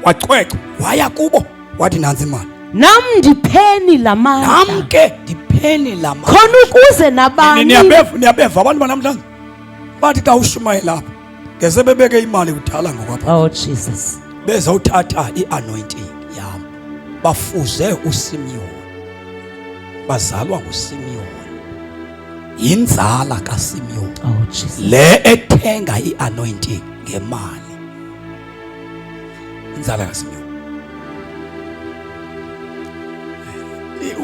wachwechwa waya kubo, wathi nantsi imali, nam ndipheni la mandla, nam ke ndipheni la mali, khona ukuze nabani. Niyabeva abantu banamhlanje bathi xa ushumayela apha ngese bebeke imali kudala ngokwapha. Oh, Jesus. Bezawuthatha i-anointing yam, bafuze uSimiyoni, bazalwa nguSimiyoni, yinzala kaSimiyoni. Oh, Jesus. Le ethenga i-anointing ngemali, inzala kaSimiyoni.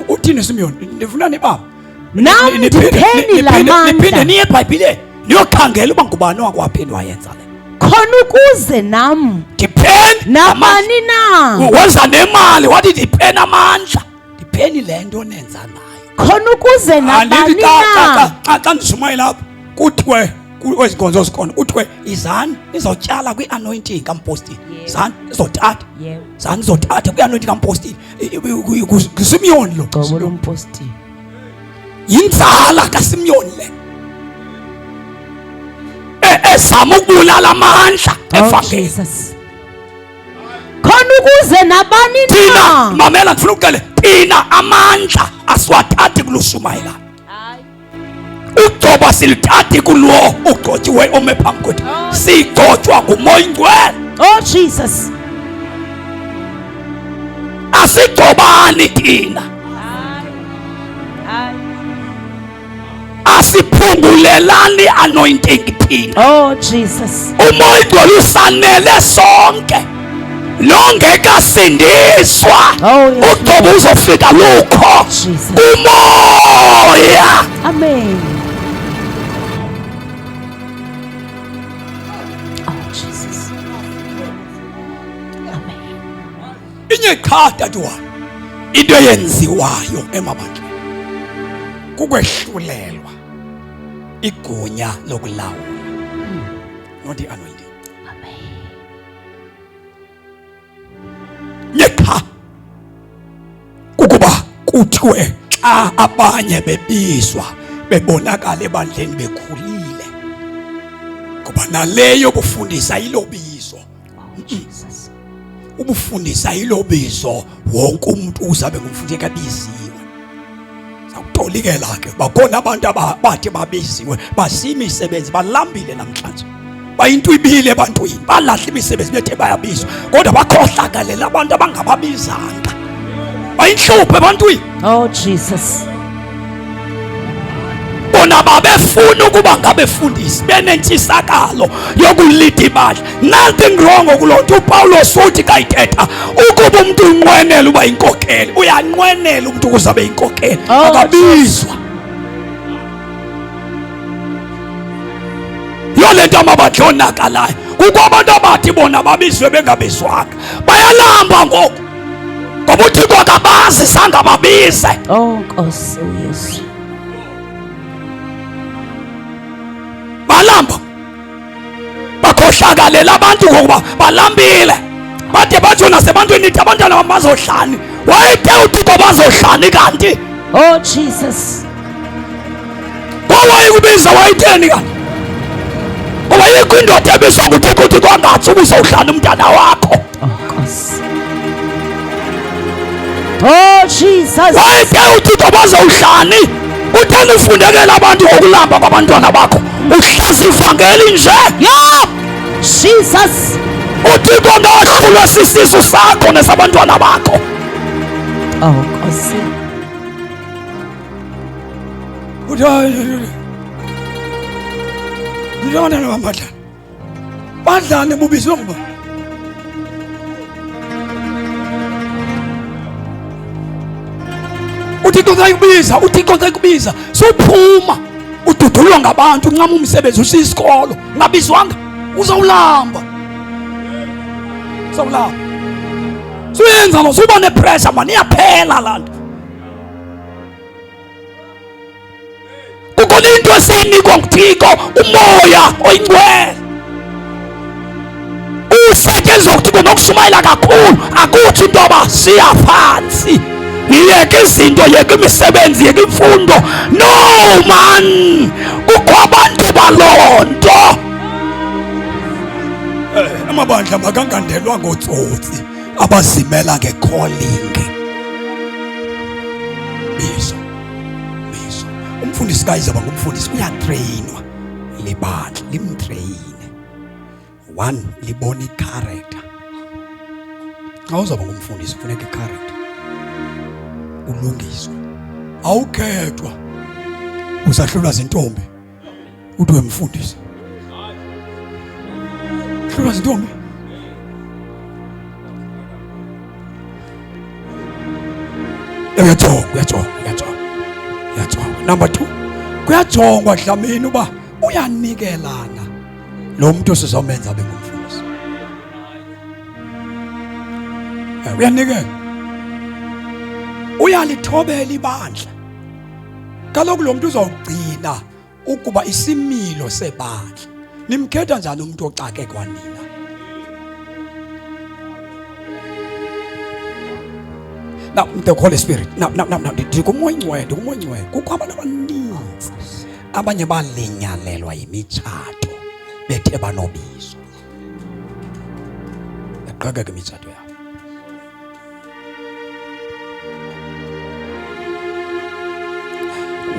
Uthini uSimiyoni? Ndifuna nibamba. Nam ndipheni la Niphinde mandla, niye eBhayibhileni niyokhangela uba ngubani wakwaphinda wayenza le. khona ukuze nam Ndipheni nabani na, wenza nemali, wathi ndipheni amandla, ndipheni le nto nenza nayo. khona ukuze Andithi nabani xa na, xa ndishumayela apha kuthiwe kwezi nkonzo zikhona kuthiwe izani nizotyala kwi-anointing kampostile, zani nizothatha, zani nizothatha kwi-anointing kampostile. NguSimiyoni lo. Gcobo lompostile. Yinzala kaSimiyoni le ezama ukubulala amandla Oh, evangeli. Jesus. Khona ukuze nabani Thina na, mamela, ndifuna ukuxele, thina amandla asiwathathi kulushumayela, ugcobo silithathi kulo ugcotyiwe ome phambi kwethu, sigcotshwa nguMoya Ingcwele. Oh, Jesus. Asigcobani thina, asiphungulelani anointing thina. Oh, Jesus. UMoya Ingcwele usanele sonke, nongekasindiswa Oh, yes, ugcobo uzofika lukho Jesus. kumoya. Amen. Oh, Jesus. Amen. Inye qha tatuwa, into eyenziwayo emabandleni kukwehlulelwa igunya lokulawula, not the anointing. Amen. Nye qha kukuba kuthiwe xa abanye bebizwa bebonakala ebandleni bekhulile, ngoba naleyo bufundisa ilobizo. Oh, Jesus. Ubufundisa ilobizo, wonke umuntu uzabe ngumfundi ekabiziwe. Sakutolikela ke bakhona abantu abathi babiziwe, basiya imisebenzi, balambile namhlanje, bayinto ibile ebantwini, balahla imisebenzi bethe bayabizwa, kodwa bakhohlakalela abantu abangababizanga, bayinhluphe ebantwini. Oh, Jesus. Bona babefuna ukuba ngabefundisi. ngabafundisi benentshisakalo yokulida ibandla. Nothing wrong kuloo nto. UPawulos uthi xa ithetha ukuba umntu unqwenela uba yinkokheli, uyanqwenela umntu ukuze abe yinkokheli. Oh, Akabizwa. Yiyo le nto amabandla onakalayo. Kukho abantu abathi bona babizwe bengabizwanga, bayalamba ngoku ngoba uThixo akabazi zange ababize. Oh Nkosi uYesu. Balamba, bakhohlakalela abantu ngokuba balambile, bade batsho nasebantwini ithi abantwana bam bazohlani. Wayethe uThixo bazohlani kanti. Oh Jesus. Wawayekubiza wayitheni kanti? Ngoba yikho indoda ebizwa nguThixo, uThixo angathi ubuzowuhlala umntana wakho. Oh Nkosi. Oh Jesus. Wayethe uThixo bazowuhlani. Utheni ufundekela abantu ngokulamba kwabantwana bakho? Uhlaza ivangeli nje. Yo! Jesus. UThixo ngahlulwa sisisu sakho nesabantwana bakho. Oh Nkosi. Uthi abantwana bam badlane, badlane bubizwe nguba uThixo xa ekubiza, uThixo xa ekubiza suphuma ududulwa ngabantu, uncama umsebenzi, ushiya isikolo ungabizwanga, uzawulamba, uzawulamba. Suyenza lo, suba nepressure mani, iyaphela laa nto. Kukhona into esiyinikwa nguThixo, umoya oyingcwele usetyenziswa nguThixo nokushumayela kakhulu. Akutsho into yoba siya phantsi, yeka izinto, yeka imisebenzi, yeka imfundo. No man, kukho abantu baloo nto. Amabandla makangandelwa ngootsotsi abazimela ngecalling. Bizo, bizo. Umfundisi kayizaba ngumfundisi, uyatreyinwa libandla, limtreyine. One, libona icharacter. Xa uzawuba ngumfundisi kufuneka icharacter, ulungiswe, awukhethwa usahlulwa zintombi uthi wemfundisi, hlulwa zintombi. Uyajonga, uyajonga, uyajonga, uyajonga. Number 2, kuyajongwa Dlamini uba uyanikelana lo muntu sizomenza abe ngumfundisi. Uyanikela, uyalithobela ibandla. Kaloku lo muntu uzawugcina ukuba isimilo sebandla. Nimkhetha njani umuntu oxake kwanina? Now, the Holy Spirit. Now, now, now, now, ndikumoya ingcwele, ndikumoya ingcwele. Kukho abantu abaninzi abanye balinyalelwa yimitshato bethe banobizo. Yaqhekeka imitshato yabo.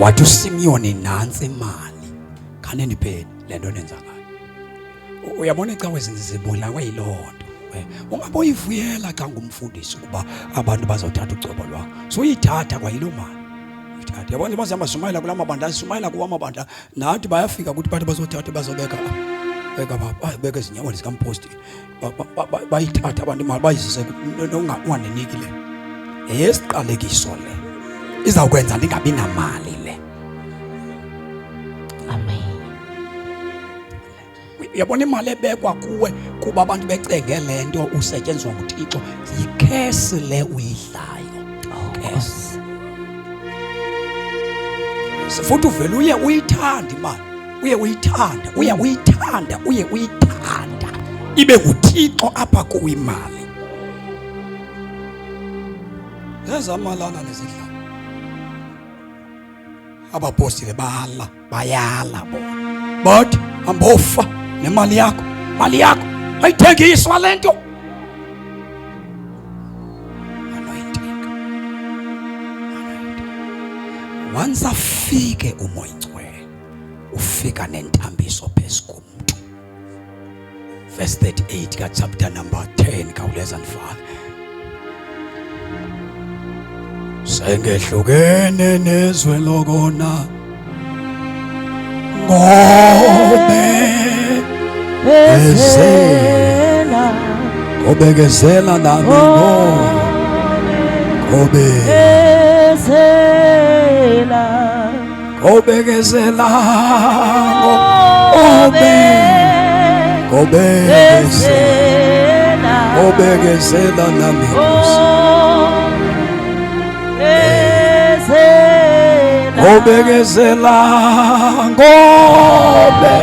Wathi uSimiyoni, nantsi imali, khanendipheni le nto nenza ngayo. Uyabona icawe zibulawe yiloo nto. Ungaboyivuyela xa ngumfundisi ukuba abantu bazothatha ugcobo lwakho. Suyithatha kwayiloo mali. Uyithatha. Yabona bazihamba shumayela kula mabandla, shumayela kuwa mabandla. Nathi bayafika ukuthi bathi bazothatha bazobeka. Beka baba, beka ezinyaweni zikampostile. Bayithatha abantu imali bayizise unganiniki le. Yeyesiqalekiso le. Izawukwenza ndingabi namali le. Amen. Uyabona imali ebekwa kuwe kuba abantu becenge le nto usetyenziswa nguThixo, yikhesi le uyidlayo. Oh, futhi uvele uye uyithanda imali, uye uyithanda, uye uyithanda, uye uyithanda, ibe nguThixo apha kuwe imali. Zezamalana lezidlala. Abapostile bala, bayala bona. Bathi ambofa nemali yakho, mali yakho ayithengiswa le nto. Anointing. Anointing. Once afike uMoya Ingcwele, ufika nentambiso phezu komntu. Verse 38 ka chapter number 10 khawuleza ndifake. Sengehlukene nezwe lokona ngobe Kobekezela. Kobekezela nami ngo. Kobekezela. Kobekezela ngo. Kobe. Kobekezela. Kobekezela nami Nkosi. Kobekezela ngobe.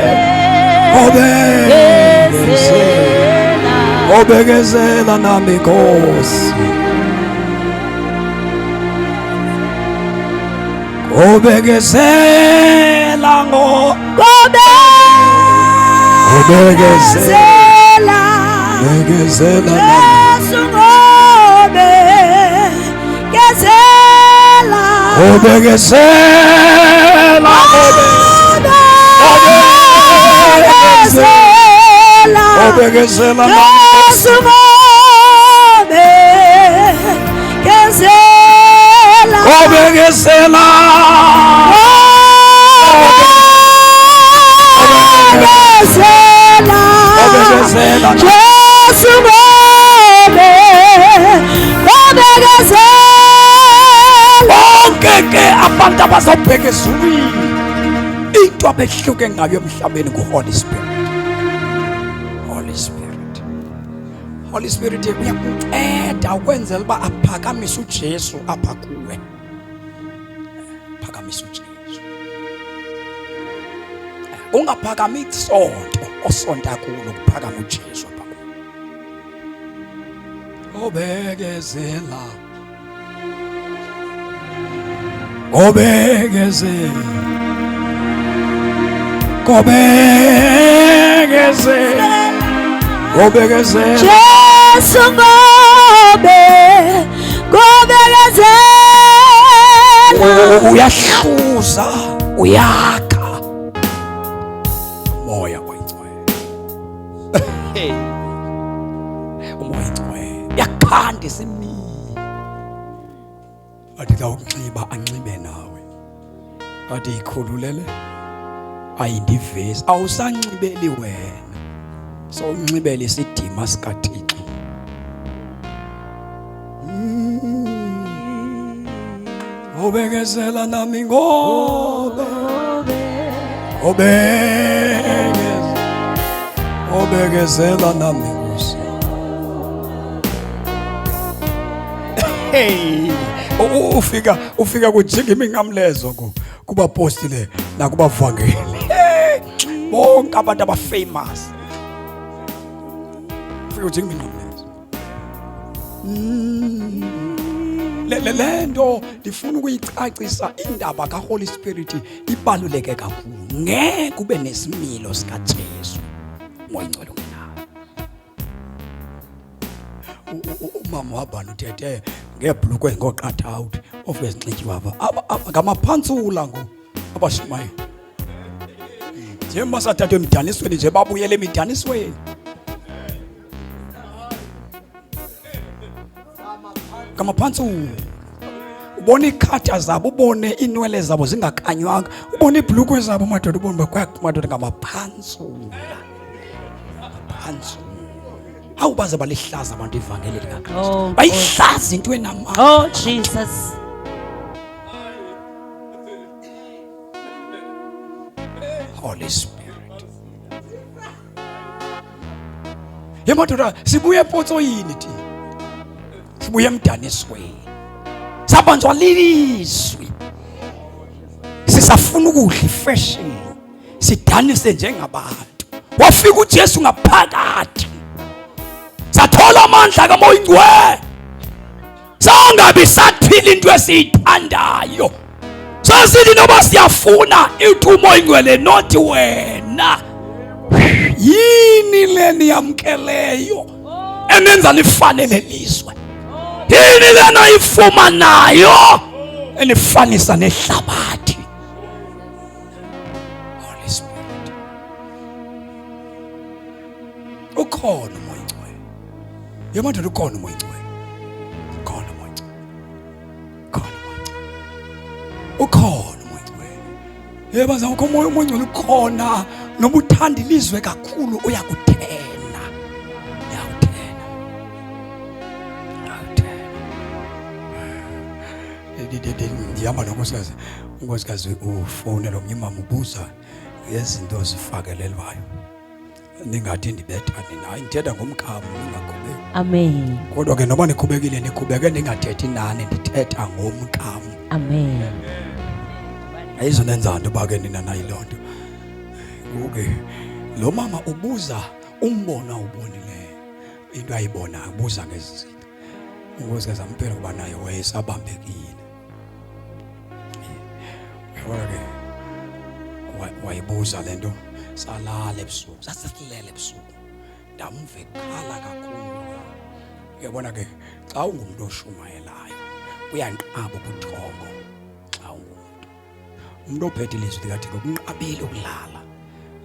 Kobekezela. Kobekezela nami Nkosi. Kobekezela ngo. Kobekezela. Kobekezela nami. Jesu ngobekezela. Kobekezela. Kobekezela. Kobekezela nami. Jesu ngobekezela. Kobekezela. Kobekezela. Kobekezela. Jesu ngobekezela. Bonke ke abantu abazobheka ezulwini into abehluke ngayo emhlabeni ngu-Holy Spirit. Holy Spirit. Holy Spirit uyakunceda ukwenzela uba aphakamise uJesu apha kuwe. Phakamise uJesu. Ungaphakami isonto osonta kulo, kuphakama uJesu apha kuwe. Obekezela. Obekezela. Kobekezela. Kobekezela. Jesu ngobekezela. Uyahluza, uyakha. Moya oyingcwele. Umoya oyingcwele. Uyakhanda isimilo. Athi xa unxiba anxibe nawe. Athi ikhululele. Ayindivesi. Awusanxibeli wena. Sowunxibele isidima sikaThixo. Obekezela nami ngobe. Obekezela. Obekezela nami Nkosi. Hey, ufika kujika iminqamlezo kubapostile nakubavangeli. Hey, bonke abantu abafamous. Ufika kujika iminqamlezo. Le nto ndifuna ukuyicacisa, indaba kaHoly Spirit ibaluleke kakhulu. Ngeke ube nesimilo sikaJesu Moya Oyingcwele ungenawo. Umama wabani uthethe ngeebhulukhwe ezingoqatha out ofike zinxityiwe apha. Aba ngamaphantshula ngoku abashumayeli. Njengoba sathathwa emidanisweni nje babuyele emidanisweni. Ngamaphantshula. Ubone iikhatha zabo, ubone iinwele zabo zingakanywanga, ubone iibhulukhwe zabo madoda, ubone uba madoda ngamaphantshula. Ngamaphantshula. Hawu baze balihlaza abantu ivangeli likaKristu. Oh, Bayihlaza into enamandla. Oh Jesus. Holy Spirit. Ye madoda, sibuye epotsoyini thina. Sibuye emdanisweni. Sabanjwa lilizwi. Sisafuna ukudla ifashion. Sidanise njengabantu. Wafika uJesu ngaphakathi. Sathola amandla kaMoya Oyingcwele. Sangabi saphila into esiyithandayo. Sasithi noba siyafuna ithi uMoya Oyingcwele not wena. Yini le niyamkeleyo enenza nifanele lizwe? Yini le nayifumanayo enifanisa nehlabathi? Holy Spirit. Ukhona uMoya Oyingcwele. Yemadoda, ukhona uMoya Oyingcwele. Ukhona uMoya Oyingcwele. Ukhona uMoya Oyingcwele. Ukhona uMoya Oyingcwele. Yebo, bazalwane, uMoya Oyingcwele ukhona. Noba uthanda ilizwe kakhulu uyakuthena. Uyakuthena. Uyakuthena. Ndihamba nonkosikazi, unkosikazi ufowunela omnye umama ubuza ngezinto zifakelelwayo. Ningathi ndibetha nina, hayi ndithetha ngomkhamo ningakhubeki. Amen. Kodwa ke noba nikhubekile nikhubeke ndingathethi nani ndithetha ngomkhamo. Amen. Ayizonenza nto uba ke nina nayo loo nto. Ngoku ke lo mama ubuza umbono awubonileyo, into ayibonayo ubuza ngezi zinto. Unkosikazi ampela kuba naye wayesabambekile. Uyabona ke wayibuza le nto salala ebusuku, sasilele ebusuku ndamva ekhala kakhulu. Uyabona ke xa ungumntu oshumayelayo uyanqaba ubuthongo xa ungumntu. Umntu ophethe ilizwi likaThixo kunqabile ukulala.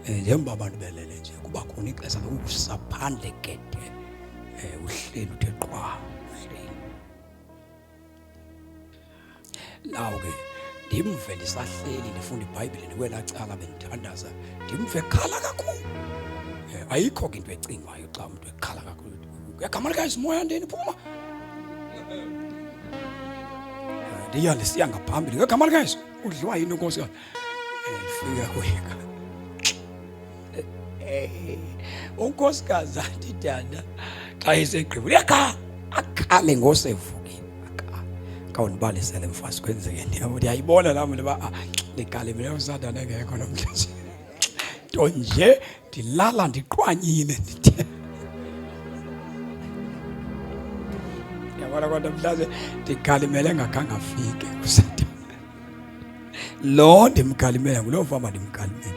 Njengoba abantu belele nje kuba khona ixesha lokusa phandle gede, uhleli uthe qwa, uhleli. Nawo ke ndimve ndisahleli ndifunda iBhayibhile ndikwelaa cala bendithandaza, ndimve ekhala kakhulu. Ayikho ke into ecingwayo xa umntu ekhala kakhulu. Ngegama likaYesu, moya ndini phuma. Ndiya ndisiya ngaphambili ngegama likaYesu, udliwa yini unkosikazi? Ndifika kuye. Unkosikazi athi tata xa esegqibile uyakhala, akhale ngosevukile, akhale. Khawundibalisele mfazi kwenzeke ntoni? Ndiyayibona nam into yoba, ndigalimile uSathana engekho namhlanje. Nto nje ndilala ndiqwanyile ndithe. Yabona kodwa namhlanje ndigalimele engakhange afike uSathana. Lo ndimkhalimela ngulo fama ndimkhalimela.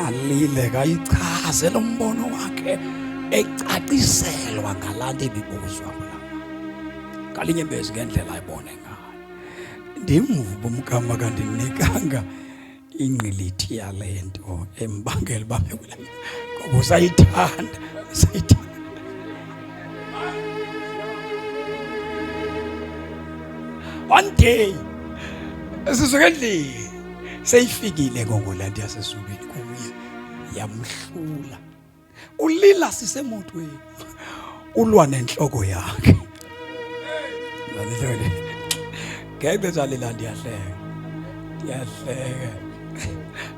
Alile kayichaze lo mbono wakhe ecaciselwa ngalaa nto ibibuzwa kulaa. Ngalinye imbezi ngendlela ayibone ngayo. Ndimva umgama kandinikanga ingqilithi yale nto embangela uba bekule ngoba usayithanda, usayithanda. One day sisuke endlini seyifikile ngoku le nto yasezulwini kuye, yamhlula. Ulila sisemotweni, ulwa nentloko yakhe. Ngeke lila, ndiyahleka, ndiyahleka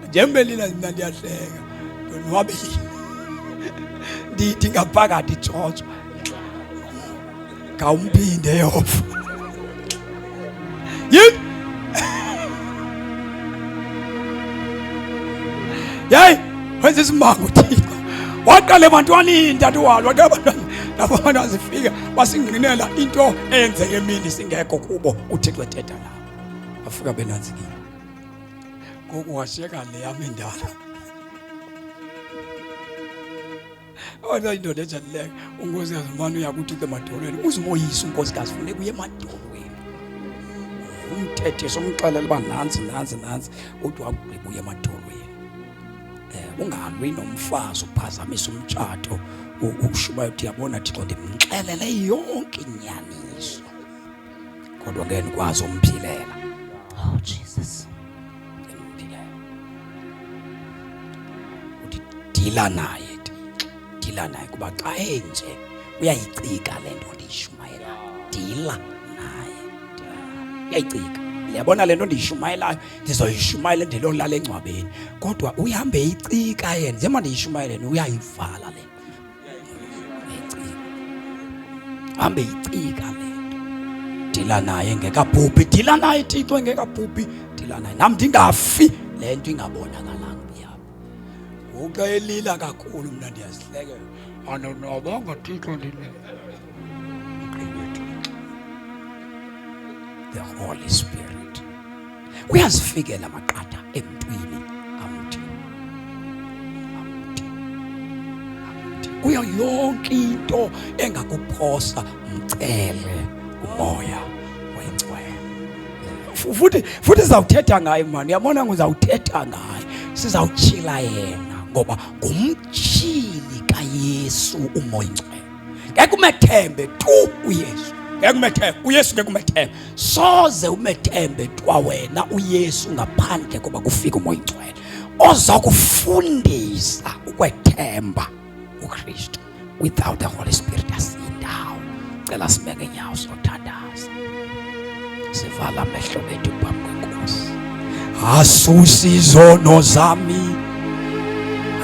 njengoba lila mna ndiyahleka, ndonwabile, ndithi ngaphakathi tshotsho khawumphinde Yehova. Yini? Yeyi, wenza isimanga uThixo. Waqala ebantwaneni tata walo, waqala ebantwaneni. Labo bantu azifika basingqinela into eyenzeke emini singekho kubo, uThixo ethetha nabo. Bafika benanzikile. Ngoku washiyeka le yam indala. Ona indoda ejalileyo, unkosikazi umane uya kuThixo emadolweni, uzumoyisa unkosikazi, funeka uye emadolweni. Umthethise, umxelele uba nantsi, nantsi, nantsi, uthi wakugqiba uye emadolweni. Ungalwi nomfazi uphazamisa umtshato, ushuba uthi yabona Thixo ndimxelele yonke inyaniso. Kodwa ngeke ndikwazi umphilela. Oh Jesus. Umphilela. Uthi dila naye Thixo, dila naye kuba xa enje uyayicika le nto ndiyishumayelayo. Dila naye, dila naye. Uyayicika. Uyabona le nto ndiyishumayelayo, ndizoyishumayela ndilolala engcwabeni. Kodwa uhambe eyicika yena, njengoba ndiyishumayela yena uyayivala le nto. Hambe icika le nto. Dila naye ngekabhubhi, dila naye Thixo engekabhubhi, dila naye. Nam ndingafi le nto ingabonakalanga uyapha. Ngoku xa elila kakhulu mna ndiyazihlekela. Andonwabanga Thixo ndine. The Holy Spirit. Uyazifikela amaqatha emntwini amthi. Amthi. Amthi. Kuyo yonke into engakuphosa mcele uMoya oyiNgcwele. Futhi sizawuthetha ngaye mani, uyabona ngizawuthetha ngaye. Sizawutshila yena ngoba ngumtshili kaYesu uMoya oyiNgcwele. Ngeke umethembe tu uYesu. Ngeke umethembe uYesu, ngeke umethembe. Soze umethembe twa wena uYesu ngaphandle koba kufike uMoya oyiNgcwele. oza kufundisa ukwethemba uKristu. Without the Holy Spirit asindawo. Cela sibeke inyawo sothandaza, sivala amehlo ethu phambi kwenkosi. Asusa izono zami,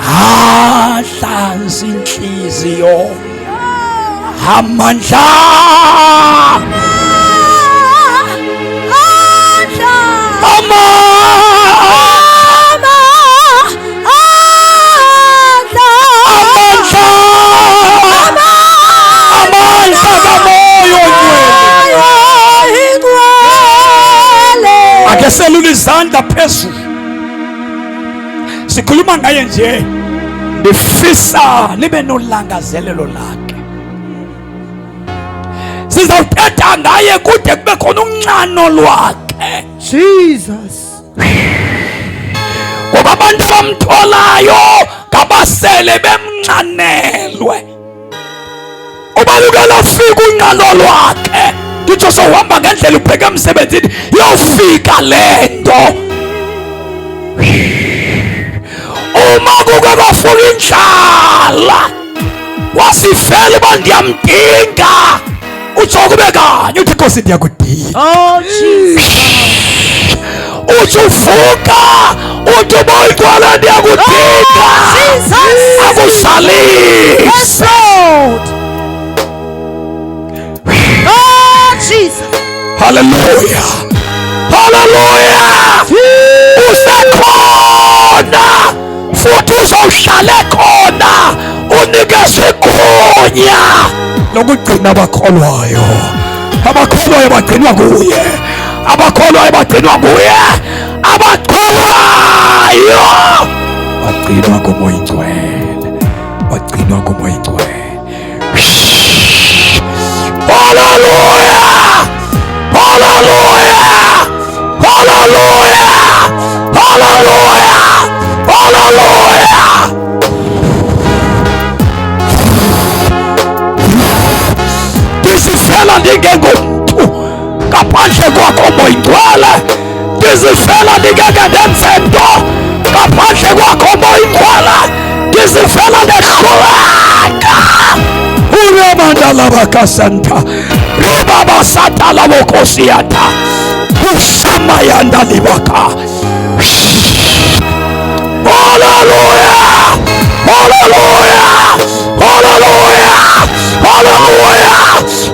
ahlanza inhliziyo, amandla amandla kaMoya oNgcwele. Ake selula izandla phezulu, sikhuluma ngaye nje, ndifisa nibe nolangazelelo lakhe. Sizawuthetha ngaye kude kube khona unxano lwakhe. Jesus. Ngoba abantu abamtholayo ngabasele bemnxanelwe. Ubalukela fika unxano lwakhe. Nditsho sohamba ngendlela ubheke emsebenzini, yofika le nto. Uma kuke kwafika indlala, wasifela uba ndiyamdinga, utsho kube kanye uthi Nkosi ndiyakudinga. Oh Jesus. Utsho uvuka uthi uboyigcwele ndiyakudinga. Jesus. Akusalisi. Yes, Lord. Oh, Jesus. Hallelujah. Hallelujah. Usekhona futhi uzawuhlala khona, unikezwe igunya lokugcina abakholwayo. Abakholwayo bagcinwa kuye, abakholwayo bagcinwa kuye, abakholwayo bagcinwa nguMoya Ingcwele, bagcinwa nguMoya Ingcwele. Hallelujah! Hallelujah! Hallelujah! Hallelujah! Hallelujah! Ndizifela ndingengomntu ngaphandle kwakho Moya Ingcwele. Ndizifela ndingeke ndenze nto ngaphandle kwakho Moya Ingcwele. Ndizifela ndehluleka. Uramandalabakasanta ribabasatalabokhosiyata ushamayanda libaka. Hallelujah! Hallelujah! Hallelujah! Hallelujah!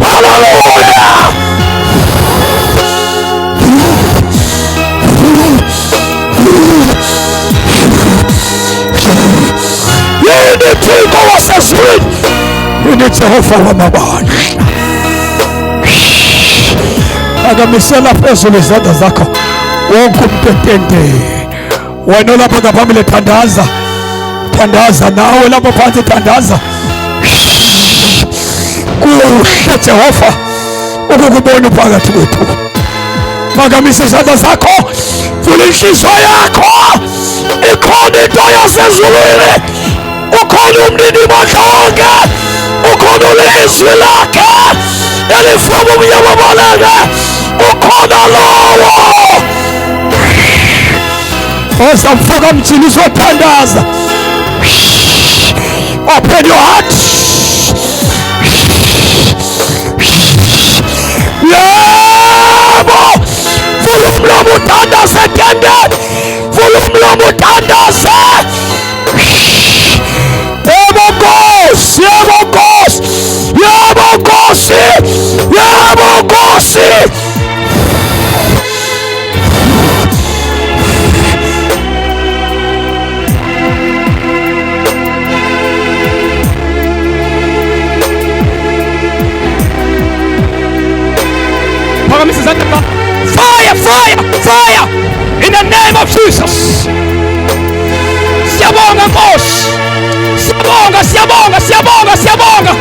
Hallelujah! Yini Thixo wasezulwini, yini Jehova wamabandla. Phakamisela phezulu izandla zakho wonke umuntu etendeni. Wena olapha ngaphambili thandaza, thandaza nawe lapho phansi thandaza. Kuhle Jehova ukukubona phakathi kwethu. Phakamisa izandla zakho, vula inhliziyo yakho. Ikhona into yasezulwini, ukhona umninimandla wonke, ukhona ulizwi lakhe elifuna umnyama baleke, ukhona lowo ozamfaka mjini uzothandaza. Open your heart. Yebo, vula umlomo uthandaze tende, vula umlomo uthandaze. Yebo Nkosi, yebo Nkosi, yebo Nkosi, yebo Nkosi. Phakamisa izandla zakho. Fire, fire, fire in the name of Jesus. Siyabonga Nkosi, siyabonga, siyabonga, siyabonga, siyabonga,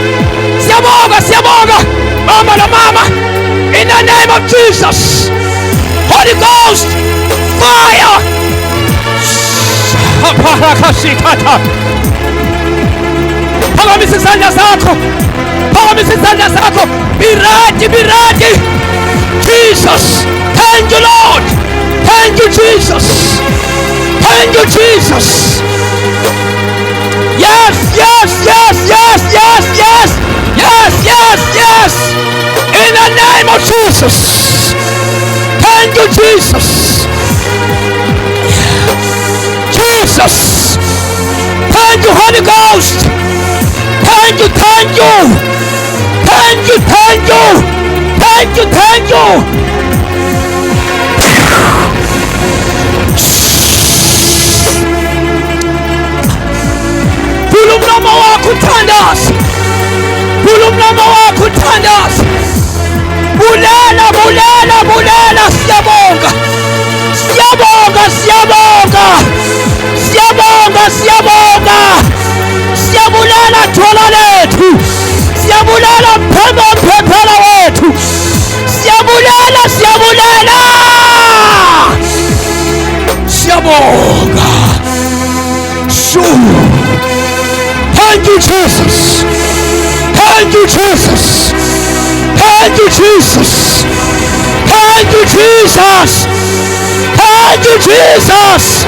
siyabonga, siyabonga mama na mama, in the name of Jesus. Holy Ghost fire. Parakashikata. Phakamisa izandla zakho, phakamisa izandla zakho. Be ready, be ready. Jesus, thank you Lord, thank you Jesus, thank Thank you, Jesus. Yes, yes, yes, yes, yes, yes, yes, yes, yes. In the name of Jesus. Thank you, Jesus. Jesus. Thank you, Holy Ghost. Thank you, thank you. Thank you, thank you. Thank you, thank you. Vula umlomo wakho uthandaze. Vula umlomo wakho uthandaze. Bulela, bulela, bulela siyabonga. Siyabonga, siyabonga. Siyabonga, siyabonga. Siyabulela thola lethu. Siyabulela mphembe mphephela wethu. Siyabulela, siyabulela. Siyabonga. Shu. Thank you, Jesus. Thank you, Jesus. Thank you, Jesus. Thank you, Jesus. Thank you, Jesus.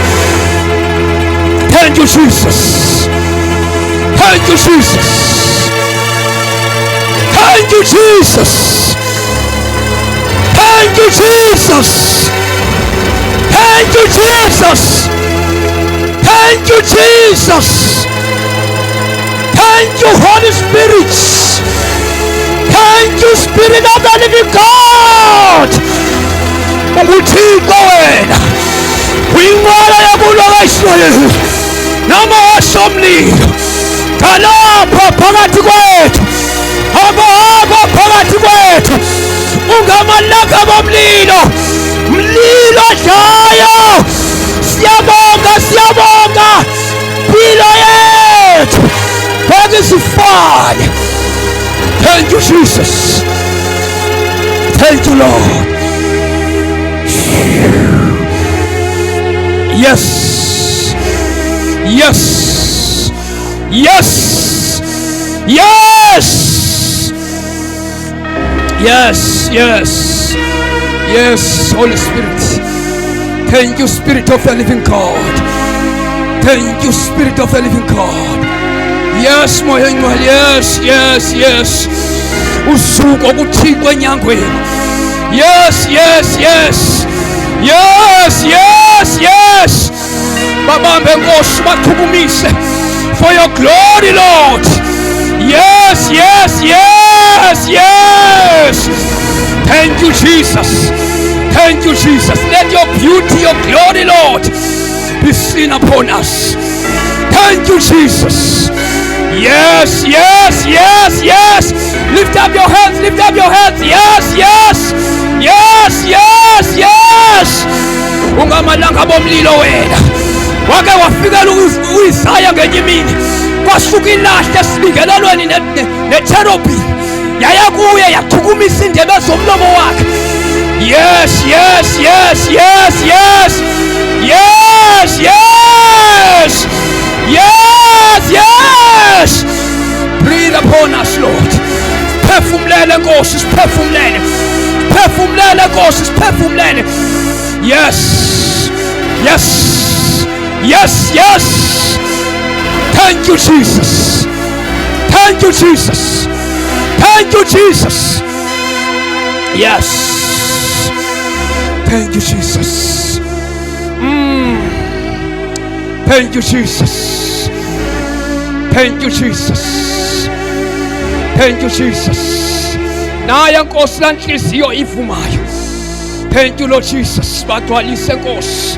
Thank you, Jesus. Thank you, Jesus. Thank you, Jesus. Thank you, Jesus. Thank you, Jesus. Thank you, Jesus. Thank you, Holy Spirit. Thank you, Spirit of the living God. UnguThixo wena. Uyinqwala yokulwa kaIsrayeli. Namahashe omlilo. Galapha phakathi kwethu. Hamba hamba phakathi kwethu. Ungamalaka bomlilo. Mlilo dlayo. Siyabonga, siyabonga. Mpilo yethu. Bheka isifane. Thank you, Jesus. Thank you, Lord. Yes. Yes. Yes. Yes. Yes. Yes. Yes, Holy Spirit. Thank you, Spirit of the living God. Thank you, Spirit of the living God. Yes, Moya Oyingcwele. Yes, yes, yes. Usuku kuThixo enyangweni. Yes, yes, yes. Yes, yes, yes. Babambe Nkosi bachukumise for your glory, Lord. Yes, yes, yes, yes. Thank you, Jesus. Thank you, Jesus. Let your beauty, your glory, Lord, be seen upon us. Thank you, Jesus. Yes, yes, yes, yes. Lift up your hands, lift up your hands. Yes, yes, yes, yes, yes. Ungamalanga bomlilo wena. Wake wafikela uIsaya ngenye imini. Kwasuka ilahle esibingelelweni necherubim. Yaya kuye yachukumisa indebe zomlomo wakhe. Yes, yes, yes, yes, yes. Yes, yes. Yes, yes. Breathe upon us, Lord. Siphefumlele Nkosi, siphefumlele. Siphefumlele Nkosi, siphefumlele. Yes. Yes. Yes, yes. Thank you, Jesus. Thank you, Jesus. Thank you, Jesus. Yes. Thank you, Jesus. Thank you, Jesus. Thank you, Jesus. Thank you, Jesus. Naya Nkosi la nhliziyo ivumayo. Thank you, Lord Jesus. Bagcwalise Nkosi.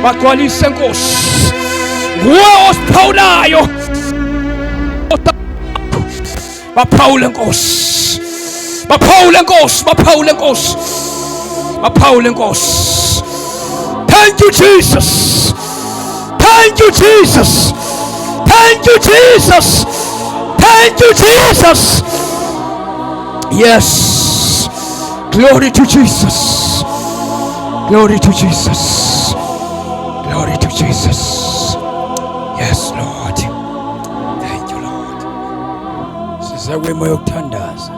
Bagcwalise Nkosi. Nguwe osiphawulayo. Baphawule Nkosi. Baphawule Nkosi, baphawule Nkosi. Baphawule Nkosi. Thank you, Jesus. Thank you, Jesus. Thank you, Jesus. Thank you, Jesus. Yes. Glory to Jesus. Glory to Jesus. Glory to Jesus. Yes, Lord. Thank you, Lord. Size kwimo yokuthandaza.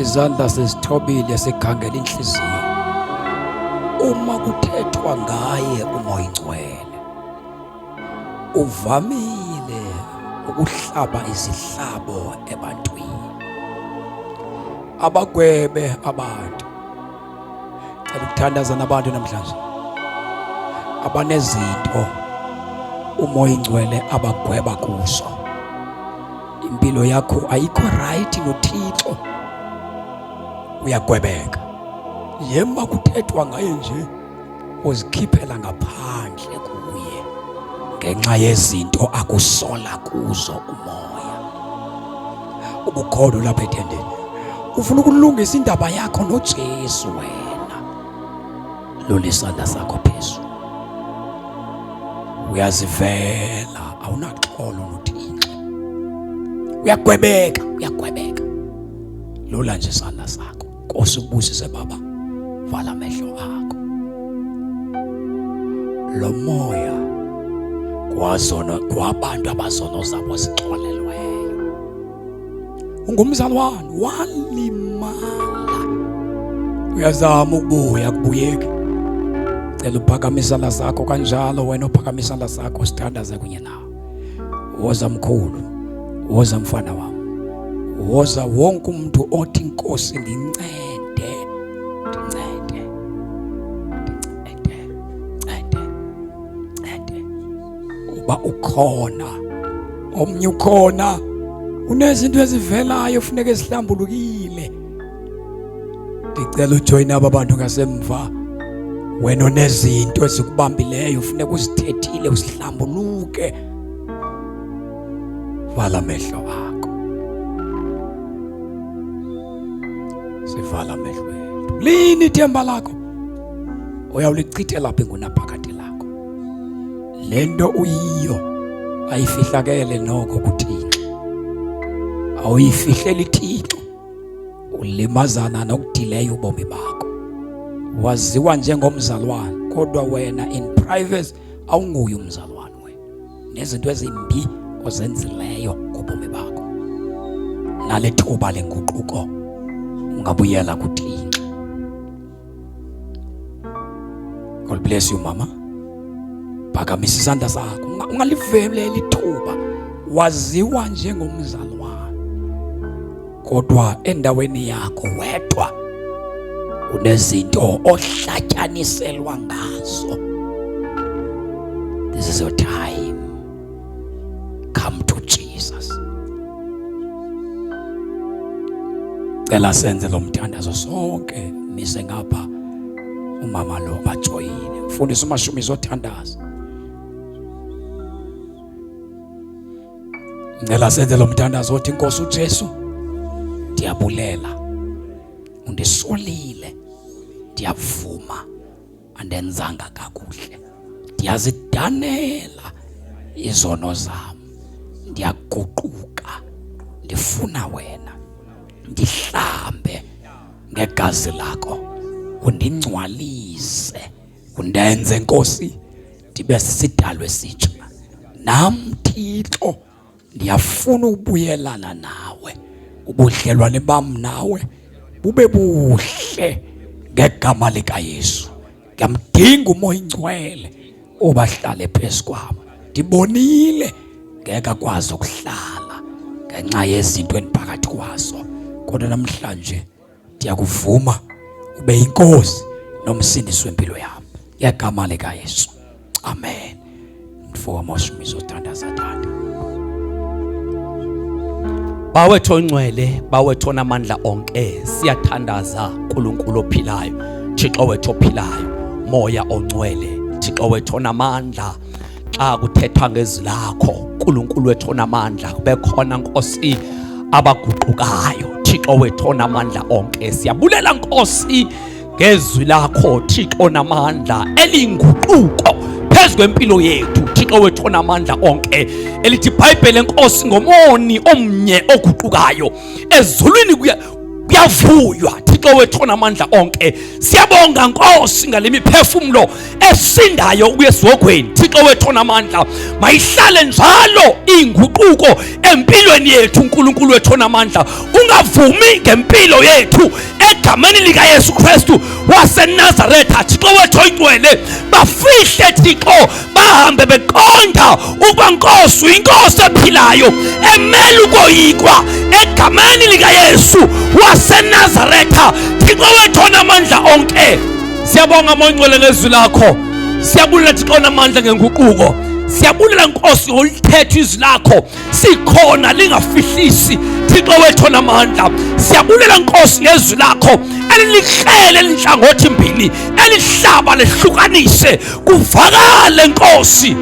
Izandla sezithobile sikhangela inhliziyo. Uma kuthethwa ngaye uMoya Ingcwele, uvamile ukuhlaba izihlabo ebantwini, abagwebe abantu. Cela ukuthandaza nabantu namhlanje abanezinto uMoya Ingcwele abagweba kuzo. Impilo yakho ayikho right noThixo, uyagwebeka. Yema kuthethwa ngaye nje, uzikhiphela ngaphandle kuye ngenxa yezinto akusola kuzo umoya. Ubukhona lapha etendeni, ufuna ukulungisa indaba yakho noJesu wena, lula isandla sakho phezulu. Uyazivela, awunaxolo noThixo, uyagwebeka, uyagwebeka. Lula nje isandla sakho. Nkosi ubusise baba, vala amehlo akho. Lo moya kwazono kwabantu abazono zabo zixolelweyo, ungumzalwane walimala, uyazama ukubuya, kubuyeki. Cela uphakamisa isandla sakho kanjalo, wena uphakamisa isandla sakho, sithandaze kunye nawe. Woza mkhulu, woza mfana wami, woza wonke umuntu othi Nkosi ngincede, ndincede, ndincede, ncede, ncede. Uba ukhona omnye, ukhona unezinto ezivelayo funeka ezihlambulukile. Ndicela ujoyine aba bantu ngasemva. Wena onezinto ezikubambileyo funeka uzithethile, uzihlambuluke. Vala amehlo akho, sivala amehlo ethu. Lini ithemba lakho? Uyawulichithela phi ngunaphakade lakho? Le nto uyiyo ayifihlakele noko kuThixo, awuyifihleli Thixo, ulimazana nokudileya ubomi bakho. Waziwa njengomzalwane, kodwa wena in private awunguye umzalwane wena, nezinto ezimbi ozenzileyo ngobomi bakho. Nale thuba lenguquko, ungabuyela kuThixo. God bless you mama. Phakamisa isandla sakho, ungaliveleli ithuba. Waziwa njengomzalwane, kodwa endaweni yakho wedwa unezinto ohlatyaniselwa ngazo. This is your time, come to Jesus. Cela senze lo mthandazo sonke, mise ngapha umama lo bajoyine. Mfundisi uMashumi izothandaza. Ngicela senze lo mthandazo othi, Nkosi uJesu, ndiyabulela, undisolile, ndiyavuma andenzanga kakuhle, ndiyazidanela izono zam, ndiyaguquka, ndifuna wena, ndihlambe ngegazi lakho, undingcwalise, undenze Nkosi ndibe sisidalwa esitsha. Nam Thixo ndiyafuna ukubuyelana nawe, ubudlelwane bam nawe bube buhle ngegama likaYesu. Ngiyamdinga uMoya Ingcwele obahlale phezu kwam. Ndibonile ngeke akwazi ukuhlala ngenxa yezinto endiphakathi kwazo, kodwa namhlanje ndiyakuvuma ube yinkosi nomsindisi wempilo yami ngegama likaYesu, amen. Mfo wamashumi zothandaza tata. Bawethu ongcwele, bawethu onamandla onke, siyathandaza uNkulunkulu ophilayo, Thixo wethu ophilayo, Moya ongcwele, Thixo wethu onamandla. Xa kuthethwa ngezwi lakho, uNkulunkulu wethu onamandla, kube khona Nkosi abaguqukayo, Thixo wethu onamandla onke. Siyabulela Nkosi ngezwi lakho, Thixo onamandla, elinguquko phezu kwempilo yethu, Thixo wethu onamandla onke, elithi iBhayibheli enkosi ngomoni omnye oguqukayo ezulwini kuyavuywa. Thixo. Thixo wethu onamandla onke. Siyabonga Nkosi ngale miphefumlo esindayo ukuya esihogweni. Thixo wethu onamandla, mayihlale njalo inguquko empilweni yethu. uNkulunkulu wethu onamandla, ungavumi ngempilo yethu egameni likaYesu Kristu waseNazaretha. Thixo wethu oyingcwele, bafihle Thixo, bahambe beqonda ukuba Nkosi uyinkosi ephilayo emele ukoyikwa egameni likaYesu waseNazaretha. Thixo wethu onamandla onke, siyabonga Moya Ongcwele ngezwi lakho. Siyabulela Thixo onamandla ngenguquko. Siyabulela Nkosi ngolithetha izwi lakho sikhona lingafihlisi. Thixo wethu onamandla, siyabulela Nkosi ngezwi lakho elilihlele elinhlangothi mbili, elihlaba lehlukanise kuvakale Nkosi.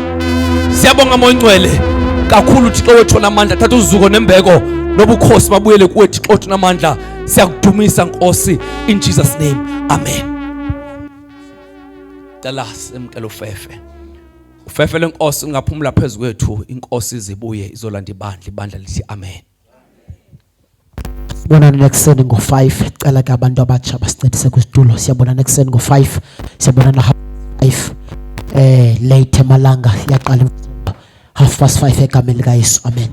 Siyabonga Moya Ongcwele kakhulu. Thixo wethu onamandla, thatha uzuko nembeko nobukhosi babuyele kuwe Thixo wethu onamandla. Siyakudumisa Nkosi, in Jesus name, amen. Cela semkele ufefe, ufefe lenkosi ungaphumula phezu kwethu. Inkosi izibuye izolanda ibandla. Ibandla lithi amen. Sibonane nekuseni ngo-5. Cela ke abantu abatsha basincedise kwisitulo. Siyabonana ekuseni ngo-5, siyabonana half 5 late emalanga. Iyaqala 5:30 egameni likaYesu, amen.